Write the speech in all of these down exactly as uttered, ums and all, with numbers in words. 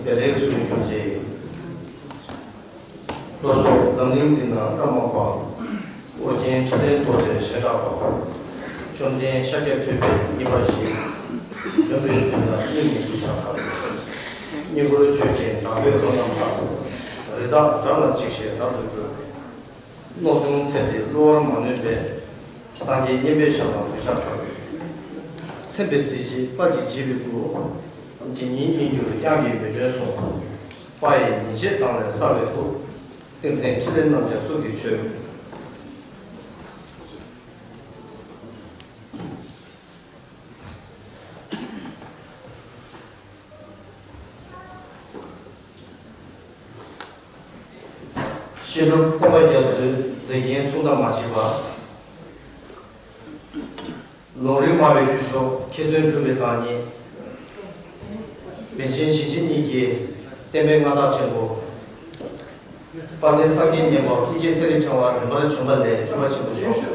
བདེ་ལེགས་སུ་གྱུར་ཅིག། ལྷོ་ཕྱོགས་འཛམ་གླིང་འདི་ན་བླ་མ་པ། ཨོ་རྒྱན་འཕྲིན་ལས་རྡོ་རྗེ་ཞེས་གྲགས་པ། བཅོམ་ལྡན་ཤཱཀྱ་ཐུབ་པའི་གཉེར་པ་ཞིག། བྱོན་པའི་དུས་ན་སྙིང་ནས་གུས་ཕྱག་འཚལ། སྙིང་ཁོར་ཆོས་ཀྱི་སྒྲ་འབོད་སློབ་རྣམས་ལ། རི་དྭགས་སྒྲ་ལ་འཇིགས་ཤིང་རབ་ཏུ་དཀྲོལ། རྣོ་ཆུང་ཚེ་འདི་བསླུ་བར་མ་ནུས་པའི། སངས་རྒྱས་མཉན་པའི་ཞབས་ལ་གུས་ཕྱག་འཚལ། སེམས་དཔའི་གཟི་བརྗིད་དཔལ་གྱིས་བརྗིད་པའི་སྐུ། ཇི་སྙེད་ཉིད་འགྱུར་དབྱངས་ཀྱིས་མི་སྒྲོན་གསུང་། དཔའ་ཡི་ཉིན་བྱེད་མདངས་ལས་གསལ་བའི་སྐུ། ཏིང་འཛིན་ཕྲིན་ལས་རྣམ་རྒྱལ་གཙུག་གི་ཆོས། བཤད་སྒྲུབ་སྟོན་པ་རྒྱ་མཚོའི་མཛེས་རྒྱན་མཚུངས་ཟླ་མ་མཆིས་པ། ལུང་རིགས་སྨྲ་བའི་ཁྱུ་མཆོག་མཁས་བཙུན་གྲུབ་པའི་བདག་ཉིད། པཎ་ཆེན་ཞི་བྱེད་གཉིས་ཀྱི་བསྟན་པའི་མངའ་བདག་ཆེན་པོ། དཔལ་ལྡན་སངས་རྒྱས་མཉན་པ་ཀུན་མཁྱེན་གསེར་རིའི་ཕྲེང་བ་རིམ་པར་བྱོན་པ་ལས་སྤྲུལ་པ་ཆེན་པོ་མཆོག།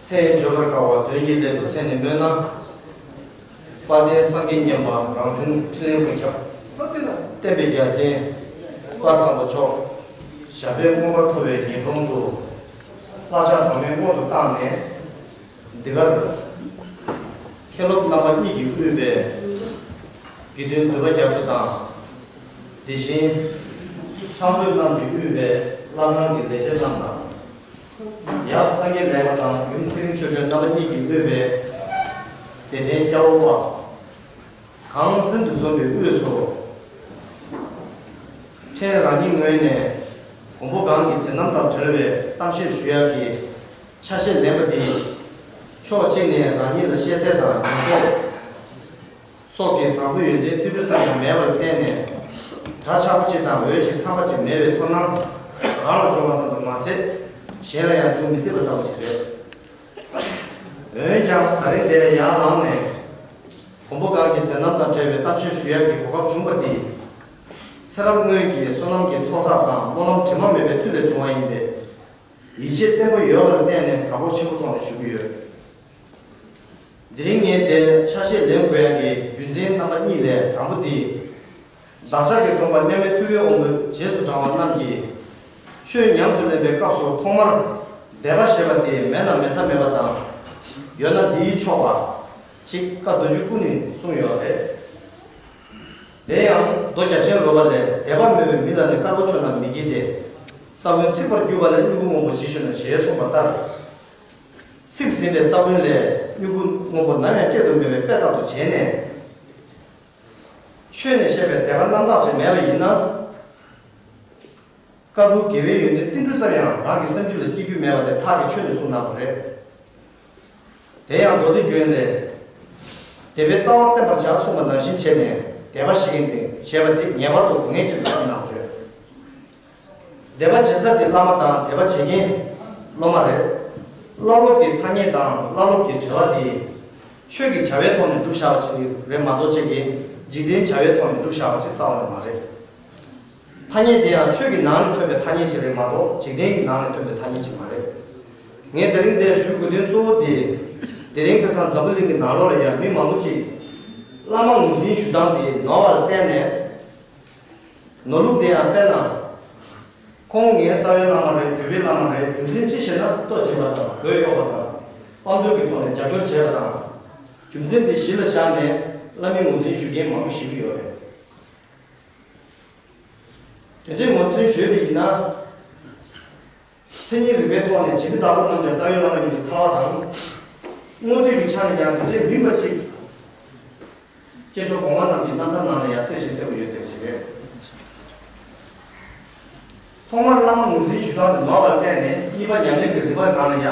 མཚན་བརྗོད་པར་དཀའ་བ་དོན་གྱི་སླད་དུ་མཚན་ནས་སྨོས་ན། དཔལ་ལྡན་སངས་རྒྱས་མཉན་པ་རང་བྱུང་འཕྲིན་ལས་ཀུན་ཁྱབ། བསྟན་པའི་རྒྱལ་མཚན་དཔལ་བཟང་པོ་མཆོག། ཞབས་པད་མངོན་པར་མཐོ་བའི་ཉིན་གྲོང་དུ། ལྷ་ལྕགས་སྒྲོལ་མའི་དབང་དུ་བཏང་ནས། འདི་གར་མཁན་སློབ་རྣམ་པ་གཉིས་ཀྱིས་དབུས་པའི་དགེ་འདུན་འདུས་པ་རྒྱ་མཚོ་དང་། དེ་བཞིན་ཕྱག་མཛོད་རྣམས་ཀྱིས་དབུས་པའི་བླ་བྲང་གི་ལས་བྱེད་རྣམས་དང་། ཡབ་སངས་རྒྱས་ལེགས་པ་དང་ཡུམ་ཚེ་རིང་ཆོས་སྒྲོན་རྣམ་པ་གཉིས་ཀྱིས་དབུས་པའི་དད་ལྡན་སྐྱ་བོ་པ། གང་ཕུན་དུ་འཛོམས་པའི་དབུས་སུ། ཕྲན་རང་ཉིད་ངོས་ནས་མགོན་པོ་གང་གི་མཛད་རྣམ་དང་འབྲེལ་བའི་གཏམ་བཤད་ཞུ་ཡག་གི་ཆ་ཤས་ལེན་པ་འདི། ཕྱོགས་གཅིག་ནས་རང་ཉིད་ལ་ཤེས་ཚད་དང་ཉམས་ཚད་སོགས་ཀྱི་བཟང་པོའི་ཡོན་ཏན་ཏིལ་འབྲུ་ཙམ་ཡང་མེད་པར་བརྟེན་ནས། འདྲ་ཆགས་པོ་ཅིག་དང་འོས་ཤིང་འཚམ་པ་ཅིག་མེད་པའི་ཚོར་སྣང་རང་ལ་བྱུང་བ་ཙམ་དུ་མ་ཟད། གཞན་ལ་ཡང་འབྱུང་མི་སྲིད་པ་ལྟ་བུ་ཞིག་རེད། འོན་ཀྱང་ད་རིང་འདིར་ཡར་ལངས་ནས། མགོན་པོ་གང་གི་མཛད་རྣམ་དང་འབྲེལ་བའི་གཏམ་བཤད་ཞུ་ཡག་གི་གོ་སྐབས་བྱུང་བ་འདི། ཚེ་རབས་སྔོན་གྱི་བསོད་ནམས་ཀྱི་ཚོགས་བསགས་དང་སྨོན་ལམ་དྲི་མ་མེད་པའི་མཐུ་ལས་བྱུང་བ་ཡིན་པས། ཡིད་ཆེས་བརྟན་པོ་ཡོད་པར་བརྟེན་ནས་དགའ་སྤོབས་ཆེན་པོ་ཐོག་ནས་ཞུ་གི་ཡོད། དེ་རིང་ངས་འདིར་ཆ་ཤས་ལེན་དགོས་ཡག་གི་རྒྱུ་མཚན་རྣམ་པ་གཉིས་ལས་དང་པོ་འདི། བདག་ཅག་གི་སྟོན་པ་མཉམ་མེད་ཐུབ་པའི་དབང་པོ་རྗེས་སུ་འབྲང་བ་རྣམས་ཀྱིས། ཆོས་ཉམས་སུ་ལེན་པའི་སྐབས་སུ་ཐོག་མར་བཟླས་པ་ཞེས་པ་དེ་མེད་ན་མེད་ཐབས་མེད་པ་དང་། ཡོད་ན་འདིས་ཆོག་པ་ཅིག་བཀའ་མདོ་རྒྱུད་ཀུན་ནས་གསུངས་ཡོད་རེད། དེ་ཡང་མདོ་རྒྱ་ཆེན་རོལ་པ་ལས། དད་པ་མེད་པའི་མི་ལ་ནི། དཀར་པོ་མཆོད་ན་མི་བགྱིད་དེ། ས་བོན་ཚིག་པར་གྱུར་པ་ལས། སྨྱུ་གུ་སྔོན་པོ་ཅི་ཞུ་ན། ཞེས་གསུངས་པ་ལྟར། ཚིག་ཟིན་པའི་ས་བོན་ལས་སྨྱུ་གུ་སྔོན་པོ་ནམ་ཡང་སྐྱེ་དུ་མེད་པའི་དཔེ་ལྟར་དུ་བྱས་ནས། ཆོས་ནས་བཤད་པའི་དད་པ་རྣམ་དག་ཅིག་མེད་པ་ཡིན་ན། དཀར་པོའི་དགེ་བའི་ཡོན་ཏན་ཏིལ་འབྲུ་ཙམ་ཡང་རང་གི་སེམས་རྒྱུད་ལ་སྐྱེ་རྒྱུ་མེད་པ་དེ་ཐག་གིས་ཆོད་ནས་གསུངས་གནང་བ་རེད། དེ་ཡང་མདོ་སྡེ་རྒྱུན་ལས། དད་པའི་རྩ་བ་བརྟན་པར་བྱ་གསུངས་པ་ནང་བཞིན་བྱས་ནས་དད་པ་བྱེད་མཁན་དེ་བྱས་པ་དེ་ངེས་པར་དུ་དགོས་ངེས་ཅན་དུ་གསུངས་གནང་བ་རེད། དད་པ་བྱེད་ས་དེ་བླ་མ་དང་དད་པ་བྱེད་མཁན་སློབ་མ་རེད། བླ་སློབ་ཀྱི་ཐ་སྙད་དང་བླ་སློབ་ཀྱི་འབྲེལ་བ་དེ། ཆོས་ཀྱི་བྱ་བའི་ཐོག་ནས་བསྒྲུབ་བཞག་པ་ཞིག་རེད་མ་གཏོགས་ཅིག་གིས་འཇིག་རྟེན་བྱ་བའི་ཐོག་ནས་བསྒྲུབ་བཞག་པ་ཞིག་རྩ་བ་ནས་མ་རེད། ཐ་སྙད་དེ་ཡང་ཆོས་ཀྱི་ནང་ནས་ཐོན་པའི་ཐ་སྙད་ཅིག་རེད་མ་གཏོགས་འཇིག་རྟེན་གྱི་ནང་ནས་ཐོན་པའི་ཐ་སྙད་ཅིག་མ་རེད། ངས་དེ་རིང་འདིར་ཞུ་དགོས་དོན་གཙོ་བོ་དེ། དེ་རིང་ཁ་སང་འཛམ་བུ་གླིང་གི་ནང་ལོགས་ལ་ཡང་མི་མང་པོ་ཅིག་བླ་མ་ངོས་འཛིན་ཞུ་སྟངས་དེ་ནོར་བ་ལ་བརྟེན་ནས། ནོར་ལུགས་དེ་ཡང་དཔེར་ན། ཁོང་ངའི་རྩ་བའི་བླ་མ་རེད། བརྒྱུད་པའི་བླ་མ་རེད། རྒྱུ་མཚན་ཅི་ཞེ་ན། ལྟོ་བྱིན་པ་དང་གོས་གཡོགས་པ་དང་། དཔལ་འབྱོར་གྱི་ཐོག་ནས་རྒྱབ་སྐྱོར་བྱས་པ་དང་། རྒྱུ་མཚན་དེ་གཞི་ལ་བཞག་ནས་བླ་མའི་ངོས་འཛིན་ཞུ་མཁན་མང་པོ་ཞིག་ཡོད་རེད། དེ་འདྲའི་ངོས་འཛིན་ཞུས་པ་ཡིན་ན། མཚན་ཉིད་རིག་པའི་ཐོག་ནས་བྱེ་མི་དྭགས་པོ་རྣམས་ཀྱང་རྩ་བའི་བླ་མ་ཉིད་དུ་ཐལ་བ་དང་། དངོས་བརྒྱུད་ཀྱི་ཆ་ནས་ཀྱང་དེ་འདྲའི་མིན་པ་ཅིག་སྐྱེས་མཆོག་གོང་མ་རྣམས་ཀྱི་རྣམ་ཐར་ནང་ལ་ཡང་གསལ་ཞིང་གསལ་པོ་ཡོད་བསྡད་པ་ཞིག་རེད། ཐོག་མར་བླ་མ་ངོས་འཛིན་ཞུ་སྟངས་དེ་ནོར་བར་བརྟེན་ནས་གཉིས་པ་ཉམས་ལེན་གྱི་རིམ་པ་ནང་ལ་ཡང་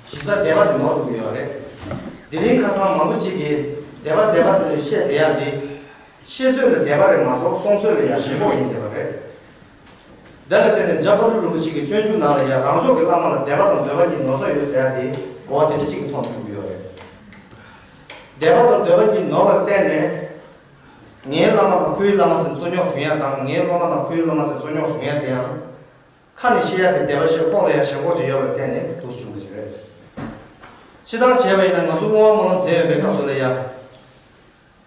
གཞི་རྩ་དད་པ་དེ་ནོར་འགྲོ་གི་ཡོད་རེད། དེ་རིང་ཁ་སང་མང་པོ་ཅིག་གིས་དད་པ་དད་པ་ཟེར་ནས་བཤད་བསྡད་ཡག་འདི། བཤད་ཚོད་ལ་དད་པ་རེད་མ་གཏོགས་གསུང་ཚོད་ལ་ཡང་ཞེན་ཁོག་ཡིན་བསྡད་པ་རེད། དེ་ལ་བརྟེན་ནས་འཇམ་དཔལ་རི་རིན་པོ་ཆེ་གི་སྤྱོད་འཇུག་ནང་ལ་ཡང་རང་ཕྱོགས་ཀྱི་བླ་མ་ལ་དད་པ་དང་འདོད་པ་གཉིས་ནོར་ས་ཡོད་ཟེར་ཡག་དེ་གོ་བ་དེ་འདྲ་ཅིག་གི་ཐོག་ནས་འགྲོ་གི་ཡོད་རེད། དད་པ་དང་འདོད་པ་གཉིས་ནོར་བར་བརྟེན་ནས། ངའི་བླ་མ་དང་ཁོའི་བླ་མ་ཟེར་རྩོད་རྙོག་བྱུང་ཡག་དང་། ངའི་སློབ་མ་དང་ཁོའི་སློབ་མ་ཟེར་རྩོད་རྙོག་བྱུང་ཡག་དེའང་། ཁ་ནས་བཤད་ཡག་དེ་དད་པ་བཤད། ཁོག་ལ་ཡང་ཞེན་ཁོག་ཅིག་ཡོད་པར་བརྟེན་ནས་འདུག་སེ་བྱུང་བ་ཞིག་རེད། སྤྱིར་བཏང་བྱས་པ་ཡིན་ན་ང་ཚོ་བསྔོ་བ་སྨོན་ལམ་མཛད་ཡོད་པའི་སྐབས་སུ་ལ་ཡང་།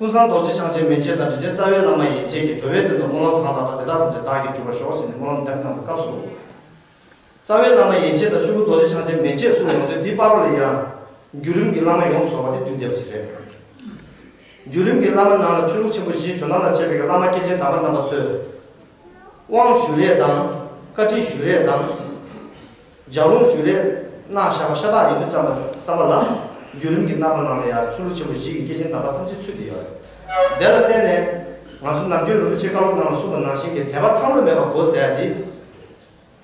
ཀུན་བཟང་རྡོ་རྗེ་འཆང་ཆེན་མན་ཆད་དང་དྲིན་ཅན་རྩ་བའི་བླ་མ་ཡན་ཆད་ཀྱིས་འགྲོ་བའི་དོན་དུ་སྨོན་ལམ་གང་དག་དང་དེ་དག་ཐམས་ཅད་བདག་གིས་བསྒྲུབ་པར་ཤོག་ཟེར་ནས་སྨོན་ལམ་འདེབས་གནང་བའི་སྐབས་སུ། རྩ་བའི་བླ་མ་ཡན་ཆད་དང་ཆོས་སྐུ་རྡོ་རྗེ་འཆང་ཆེན་མན་ཆད་གསུམ་ཡོང་དུས་འདིའི་བར་རོ་ལ་ཡང་། བརྒྱུད་རིམ་གྱི་བླ་མ་ཡོངས་སུ་རྫོགས་པ་དེ་བསྡུས་བསྡད་པ་ཞིག་རེད། བརྒྱུད་རིམ་གྱི་བླ་མ་ནང་ལ་ཆོས་ལུགས་ཆེན་པོ་བཞིའི་ཇོ་ནང་ལ་བཅས་པའི་བླ་མ་སྐྱེས་ཆེན་དམ་པ་རྣམ་པ་ཚོས། དབང་ཞུ་རེས་དང་། བཀའ་ཁྲིད་ཞུ་རེས་དང་། ལྗགས་ལུང་ཞུ་རེས་གནང་བཞག་པ་ཤ་སྟག་ཡིན་དུས་ཙམ་པ་ཙམ་པ་ལ། བརྒྱུད་རིམ་གྱི་རྣམ་པ་ནང་ལ་ཡང་ཆོས་ལུགས་ཆེན་པོ་བཞི་ཡི་སྐྱེས་ཆེན་དམ་པ་ཐམས་ཅད་ཚུད་དེ་ཡོད་རེད། དེ་ལ་བརྟེན་ནས། ང་ཚོ་ནམ་རྒྱུན་རིན་པོ་ཆེ་བཀའ་སློབ་ནང་ལ་གསུངས་པ་ནང་བཞིན་གྱི་དད་པ་ཐང་ལྷོད་མེད་པ་དགོས་ཟེར་ཡ་དེ།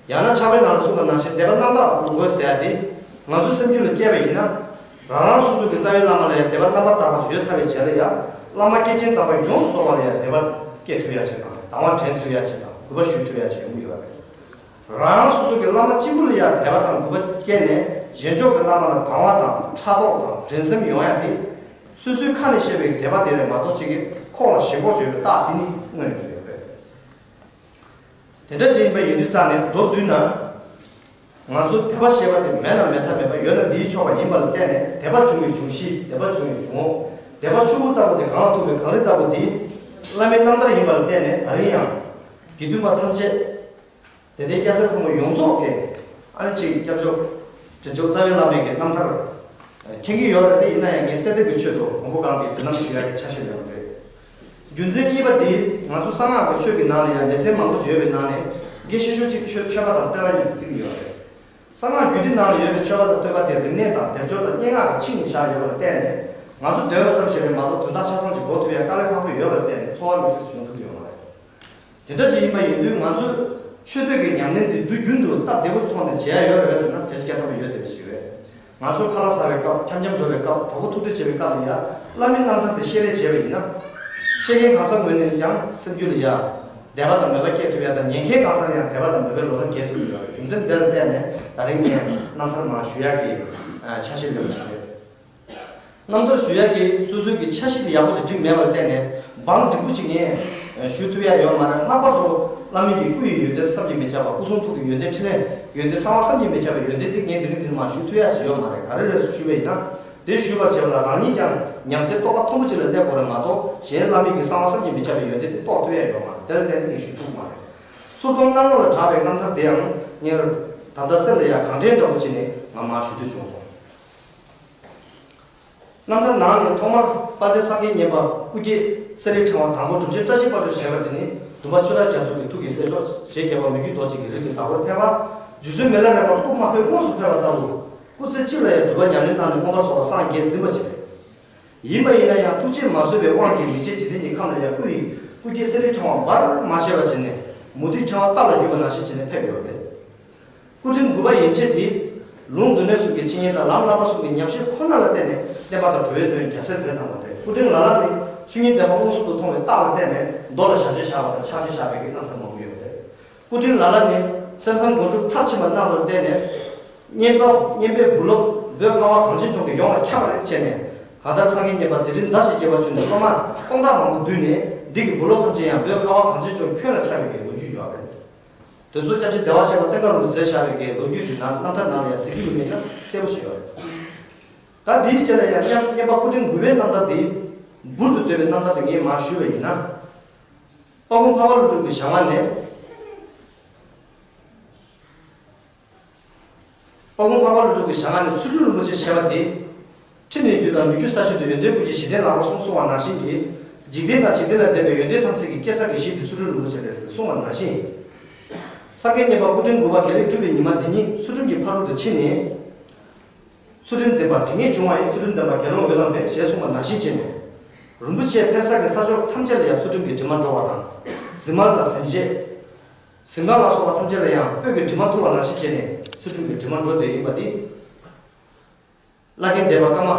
ཡང་ན་ཕྱག་དཔེ་ནང་ལ་གསུངས་པ་ནང་བཞིན་དད་པ་རྣམ་དག་དགོས་ཟེར་ཡ་དེ། ང་ཚོ་སེམས་རྒྱུད་ལ་སྐྱེས་པ་ཡིན་ན། རང་རང་སོ་སོ་གི་རྩ་བའི་བླ་མ་ལ་ཡང་དད་པ་རྣམ་པར་དག་པ་ཡོད་ཚར་བའི་རྗེས་ལ་ཡང་། བླ་མ་སྐྱེས་ཆེན་དམ་པ་ཡོངས་སུ་རྫོགས་པ་ལ་ཡང་དད་པ་སྐྱེ་ཐུབ་ཡ་ཆེད་དང་། དང་བ་དྲན་ཐུབ་ཡ་ཆེད་དང་། གུས་པ་ཞུ་ཐུབ་ཡ་ཆེད་ཡོང་གི་ཡོད་རེད། རང་རང་སོ་སོ་གི་བླ་མ་གཅིག་པུ་ལ་ཡང་དད་པ་དང་གུས་པ་སྐྱེས་ནས། གཞན་ཕྱོགས་ཀྱི་བླ་མ་ལ་དང་བ་དང་ཕྲག་དོག་དང་འགྲན་སེམས་ཡོང་ཡ་དེ། སོ་སོའི་ཁ་ནས་བཤད་པའི་དད་པ་དེ་རེད་མ་གཏོགས། གཅིག་གི་ཁོག་ལ་ཞེན་ཁོག་ཡོད་པའི་རྟགས་དེ་ནི་མངོན་ཡོང་གི་ཡོད་རེད། དེ་འདྲ་ཞིག་ཡིན་པ་ཡིན་དུས་ཙང་ནས་མདོར་བསྡུས་ན། ང་ཚོ་དད་པ་ཞེས་པ་དེ་མེད་ན་མེད་ཐབས་མེད་པ། ཡོད་ན་འདིས་ཆོག་པ་ཡིན་པ་ལ་བརྟེན་ནས། དད་པ་བྱུང་བའི་འབྱུང་གཞི། དད་པ་བྱུང་བའི་འབྱུང་འོག་དད་པ་ཆུ་བུར་ལྟ་བུ་དེ་གངས་ལ་ཐུག་པའི་གངས་རི་ལྟ་བུ་འདི་བླ་མའི་རྣམ་ཐར་ཡིན་པ་ལ་བརྟེན་ནས། ད་རིང་ཡང་དགེ་འདུན་པ་ཐམས་ཅད། དད་ལྡན་སྐྱ་སེར་ཕོ་མོ་ཡོངས་རྫོགས་ཀྱིས་ཨ་ནི་ཅིག་སྐྱབས་མཆོག་དྲིན་ཅན་རྩ་བའི་བླ་མའི་གི་རྣམ་ཐར་མཁྱེན་གྱི་ཡོད་རེད། དེ་ཡིན་ན་ཡང་ངས་གསལ་འདེབས་ཀྱི་ཆེད་དུ་མགོན་པོ་གང་གི་མཛད་རྣམ་ཞུ་ཡག་གི་ཆ་ཤས་ལེན་པ་རེད། རྒྱུ་མཚན་གཉིས་པ་དེ། ང་ཚོ་གསང་སྔགས་ཀྱི་ཆོས་ཀྱི་ནང་ལ་ཡང་ལེ་ཚན་མང་པོ་ཡོད་པའི་ནང་ནས་དགེ་ཤེས་ཤོས་གཅིག་ཆོས་མཆོད་པ་དང་བསྟོད་པ་གཉིས་ཀྱིས་བརྩི་གི་ཡོད་རེད། གསང་སྔགས་རྒྱུད་སྡེ་ནང་ལ་ཡོད་པའི་མཆོད་པ་དང་བསྟོད་པ་དེ་རིམས་ནད་དང་སྡེབ་སྦྱོར་དང་སྙན་ངག་གི་ཆིངས་ནས་བཞག་ཡོད་པ་ལ་བརྟེན་ནས། ང་ཚོ་འདོན་པ་ཙམ་ཞིག་རེད་མ་གཏོགས་དོན་དག་ཆ་ཚང་ཞིག་གོ་ཐུབ་ཡ་དཀའ་ལས་ཁག་པོ་ཡོད་པ་ལ་བརྟེན་ནས་འཚོ་བ་དམིགས་བསལ་བྱུང་ཐུབ་ཡོད་མ་རེད། དེ་འདྲ་ཞིག་ཡིན་པ་ཡིན་དུས་ང་ཚོས་ཆོས་འདོད་ཀྱི་ཉམས་ལེན་འདི་དུས་རྒྱུན་དུ་སྟབས་བདེ་པོ་ཐོག་ནས་བྱེད་ཡ་ཡོད་རེད་བས་ཟེར་ན། བརྒྱ་ཆ་བརྒྱ་ཐམ་པ་ཡོད་བསྡད་པ་ཞིག་རེད། ང་ཚོ་ཁ་ལག་ཟ་བའི་སྐབས། འཁྱམ་འཁྱམ་འགྲོ་བའི་སྐབས། གྲོགས་པོ་ཐུག་འཕྲད་བྱེད་པའི་སྐབས་ལ་ཡ། བླ་མའི་རྣམ་ཐར་དེ་བཤད་རེས་བྱས་པ་ཡིན་ན། བཤད་མཁན་གང་ཟག་ངོས་ནས་ཀྱང་སེམས་རྒྱུད་ལ་ཡ་དད་པ་དང་མོས་པ་སྐྱེ་ཐུབ་ཡ་དང་། ཉན་མཁན་གང་ཟག་ལ་ཡང་དད་པ་དང་མོས་པའི་བློ་ཐག་རྒྱས་ཐུབ་ཡོད་རེད། རྒྱུ་མཚན་འདི་ལ་བརྟེན་ནས་ད་རིང་ངས་རྣམ་ཐར་མར་ཞུ་ཡ་གི་ཆ་ཤས་ལེན་པ་ཞིག་རེད། རྣམ་ཐར་ཞུ་ཡག་གི་སོ་སོའི་གི་འཆར་གཞི་དེ་ཡག་པོ་ཞིག་བསྒྲིགས་མེད་པར་བརྟེན་ནས་འབངས་འགྲིག་པོ་ཞིག་ངས་ཞུ་ཐུབ་ཡ་ཡོད་མ་རེད། ལྷག་པར་དུ་བླ་མ་གི་སྐུ་ཡི་ཡོན་ཏན་བསམ་གྱིས་མི་ཁྱབ་པ། སྐུ་གསུང་ཐུགས་ཀྱི་ཡོན་ཏན། ཕྲིན་ལས་ཡོན་ཏན་གསང་བ་བསམ་གྱིས་མི་ཁྱབ་པའི་ཡོན་ཏན་དེ་ངས་དེ་རིང་འདིར་མར་ཞུ་ཐུབ་ཡ་ཞིག་ཡོད་མ་རེད། ག་རེ་རེད་ཞུས་པ་ཡིན་ན། དེ་ཞུས་པར་བྱེད་པ་ལ་རང་ཉིད་ཀྱང་ཉམས་ཚད་རྟོགས་པ་མཐོན་པོ་ཅིག་ལ་སླེབས་དགོས་རེད་མ་གཏོགས། གཞན་བླ་མ་གི་གསང་བ་བསམ་གྱིས་མི་ཁྱབ་པའི་ཡོན་ཏན་དེ་རྟོགས་ཐུབ་ཡ་ཡོད་མ་རེད། དེ་ལ་བརྟེན་ནས་ངས་ཞུ་ཐུབ་མ་རེད། ཚུར་ཕུང་སྣང་ངོ་ལ་གྲགས་པའི་རྣམ་ཐར་དེའང་ངས་ད་ལྟ་སེམས་ལ་ཡ་གང་དྲན་འདྲ་པོ་བྱས་ནས་ང་མར་ཞུ་འདོད་བྱུང་སོང་། རྣམ་ཐར་ནང་ནས་ཐོག་མར་དཔལ་ལྡན་སངས་རྒྱས་མཉན་པ་སྐུ་སྐྱེ་གསེར་རིའི་ཕྲེང་བ་དང་པོ་གྲུབ་ཆེན་བཀྲ་ཤིས་དཔལ་འབྱོར་ཞེས་པ་འདི་ནི་སྟོན་པ་ཆོས་གྲགས་རྒྱ་མཚོ་གི་ཐུགས་ཀྱི་སྲས་མཆོག་ཞེས་རྒྱལ་བ་མི་བསྐྱོད་རྡོ་རྗེ་གི་རིགས་ཀྱི་བདག་པོར་ཕེབས་པ། རྗེ་བཙུན་མི་ལ་རས་པ་སྐུ་མ་ཕེབས་སྔོན་དུ་ཕེབས་པ་ལྟ་བུ། སྐུ་ཚེ་གཅིག་ལ་ཡང་སྒྲུབ་པ་ཉམས་ལེན་གནང་ནས་མངོན་པར་རྫོགས་པར་སངས་རྒྱས་ཟིན་པ་ཞིག་རེད། ཡིན་པ་ཡིན་ན་ཡང་ཐུགས་རྗེས་མ་བཟོད་པའི་དབང་གིས་མི་མཇེད་འཇིག་རྟེན་གྱི་ཁམས་ལ་ཡང་སྐུ་ཡི་སྐུ་སྐྱེ་གསེར་རིའི་ཕྲེང་བ་འབར་མ་ཆད་པ་བྱས་ནས་མུ་ཏིག་ཕྲེང་བ་རྟ་ལ་བརྒྱུས་པ་ནང་བཞིན་བྱས་ནས་ཕེབས་ཡོད་པ་རེད། སྐུ་ཕྲེང་དགུ་པ་ཡན་ཆད་འདི་ལུང་མདོ་སྨད་གསུམ་གྱི་འཆད་ཉན་དང་ལམ་བསླབ་པ་གསུམ་གྱི་ཉམས་བཞེས་ཁོ་ན་ལ་བརྟེན་ནས་བསྟན་པ་དང་འགྲོ་བའི་དོན་རྒྱ་ཆེར་མཛད་གནང་བ་རེད། སྐུ་ཕྲེང་ལ་ལ་ནི་ཆོས་ཉིད་བདེན་པ་མངོན་སུམ་དུ་མཐོང་བའི་རྟགས་ལ་བརྟེན་ནས་མདོ་ལ་ཞབས་ཕྱི་བཞག་པ་དང་ཕྱག་རྗེས་བཞག་པའི་རྣམ་ཐར་མང་པོ་ཡོད་པ་རེད། སྐུ་ཕྲེང་ལ་ལ་ནི་གསན་བསམ་སྒོམ་སྒྲུབ་མཐར་ཕྱིན་པ་གནང་བར་བརྟེན་ནས། བསྙེན་པ་བསྙེན་པའི་བུ་སློབ་བོད་ཁ་བ་གངས་ཅན་ལྗོངས་ཀྱི་ཡོངས་ལ་ཁྱབ་པ་རེད་བྱས་ནས། གང་ལྟར་སངས་རྒྱས་མཉན་པ་མཛད་འཕྲིན་ཟླ་ཞེས་བརྒྱད་པ་བྱོན་ནས་སློབ་མ་སྟོང་ཕྲག་མང་པོ་བསྡུས་ནས། འདི་གི་བུ་སློབ་ཐམས་ཅད་ཡང་བོད་ཁ་བ་གངས་ཅན་ལྗོངས་ཁྱོན་ལ་ཁྱབ་པའི་གི་ལོ་རྒྱུས་ཡོད་རེད། དེ་ཚོ་སྐྱབས་རྗེ་བདེ་བར་གཤེགས་པ་བསྟན་དགའ་རིན་པོ་ཆེས་བཞག་པའི་གི་ལོ་རྒྱུས་དེ་ནང་རྣམ་ཐར་ནང་ལ་ཡང་གཟིགས་ཀྱི་ཡོད་མེད་ན་གསལ་པོ་ཞིག་ཡོད་རེད། ད་འདིའི་རྗེས་ལ་ཡང་མཉམ་བསྙེན་པ་སྐུ་ཕྲེང་དགུ་པའི་རྣམ་ཐར་དེ། འབུར་དུ་བཏོན་པའི་རྣམ་ཐར་དེ་ངས་མར་ཞུས་པ་ཡིན་ན། དཔལ་སྤུངས་འཕགས་པ་ཀླུ་སྒྲུབ་ཀྱི་ཞལ་སྔ་ནས། དཔལ་སྤུངས་འཕགས་པ་ཀླུ་སྒྲུབ་ཀྱི་ཞལ་སྔ་ནས་ཚུལ་ཁྲིམས་རིན་པོ་ཆེ་ཞེས་པ་དེ། ཁྲིམས་ནི་རྒྱུ་དང་མི་རྒྱུ་ས་གཞི་དུ་ཡོན་ཏན་ཀུན་གྱི་གཞི་རྟེན་ལགས་སོ་གསུངས་པ་ནང་བཞིན་གྱི། འཇིག་རྟེན་དང་འཇིག་རྟེན་ལས་འདས་པའི་ཡོན་ཏན་ཐམས་ཅད་ཀྱི་སྐྱེ་ས་ཀྱི་གཞི་དེ་ཚུལ་ཁྲིམས་རིན་པོ་ཆེ་རེད་ཟེར་གསུངས་པ་ནང་བཞིན། སངས་རྒྱས་མཉན་པ་སྐུ་ཕྲེང་དགུ་པ་དགེ་ལེགས་སྤྲུལ་པའི་ཉི་མ་འདི་ཉིད་ཚུལ་ཁྲིམས་ཀྱི་ཕ་རོལ་ཏུ་ཕྱིན་ནས། ཚུལ་ཁྲིམས་ལྡན་པ་དྲི་ངད་འབྱུང་བ་ཡི། ཚུལ་ཁྲིམས་ལྡན་པ་དགེ་སློང་འོད་ལམ་པས་ཞེས་གསུངས་པ་ནང་བཞིན་བྱས་ནས། རིན་པོ་ཆེ་ཕེབས་ས་གི་ས་ཕྱོགས་ཐམས་ཅད་ལ་ཡང་ཚུལ་ཁྲིམས་ཀྱི་དྲི་མ་བྲོ་བ་དང་། གཟིམ་མལ་དང་གཟིམ་བྱེད། གཟིམ་ཁང་ལ་སོགས་པ་ཐམས་ཅད་ལ་ཡང་སྤོས་ཀྱི་དྲི་མ་འཐུལ་བ་ནང་བཞིན་བྱས་ནས་ཚུལ་ཁྲིམས་ཀྱི་དྲི་མ་བྲོ་བསྡད་ཡིན་པ་འདི། བླ་རྒན་སྡེ་པ་ཀརྨ།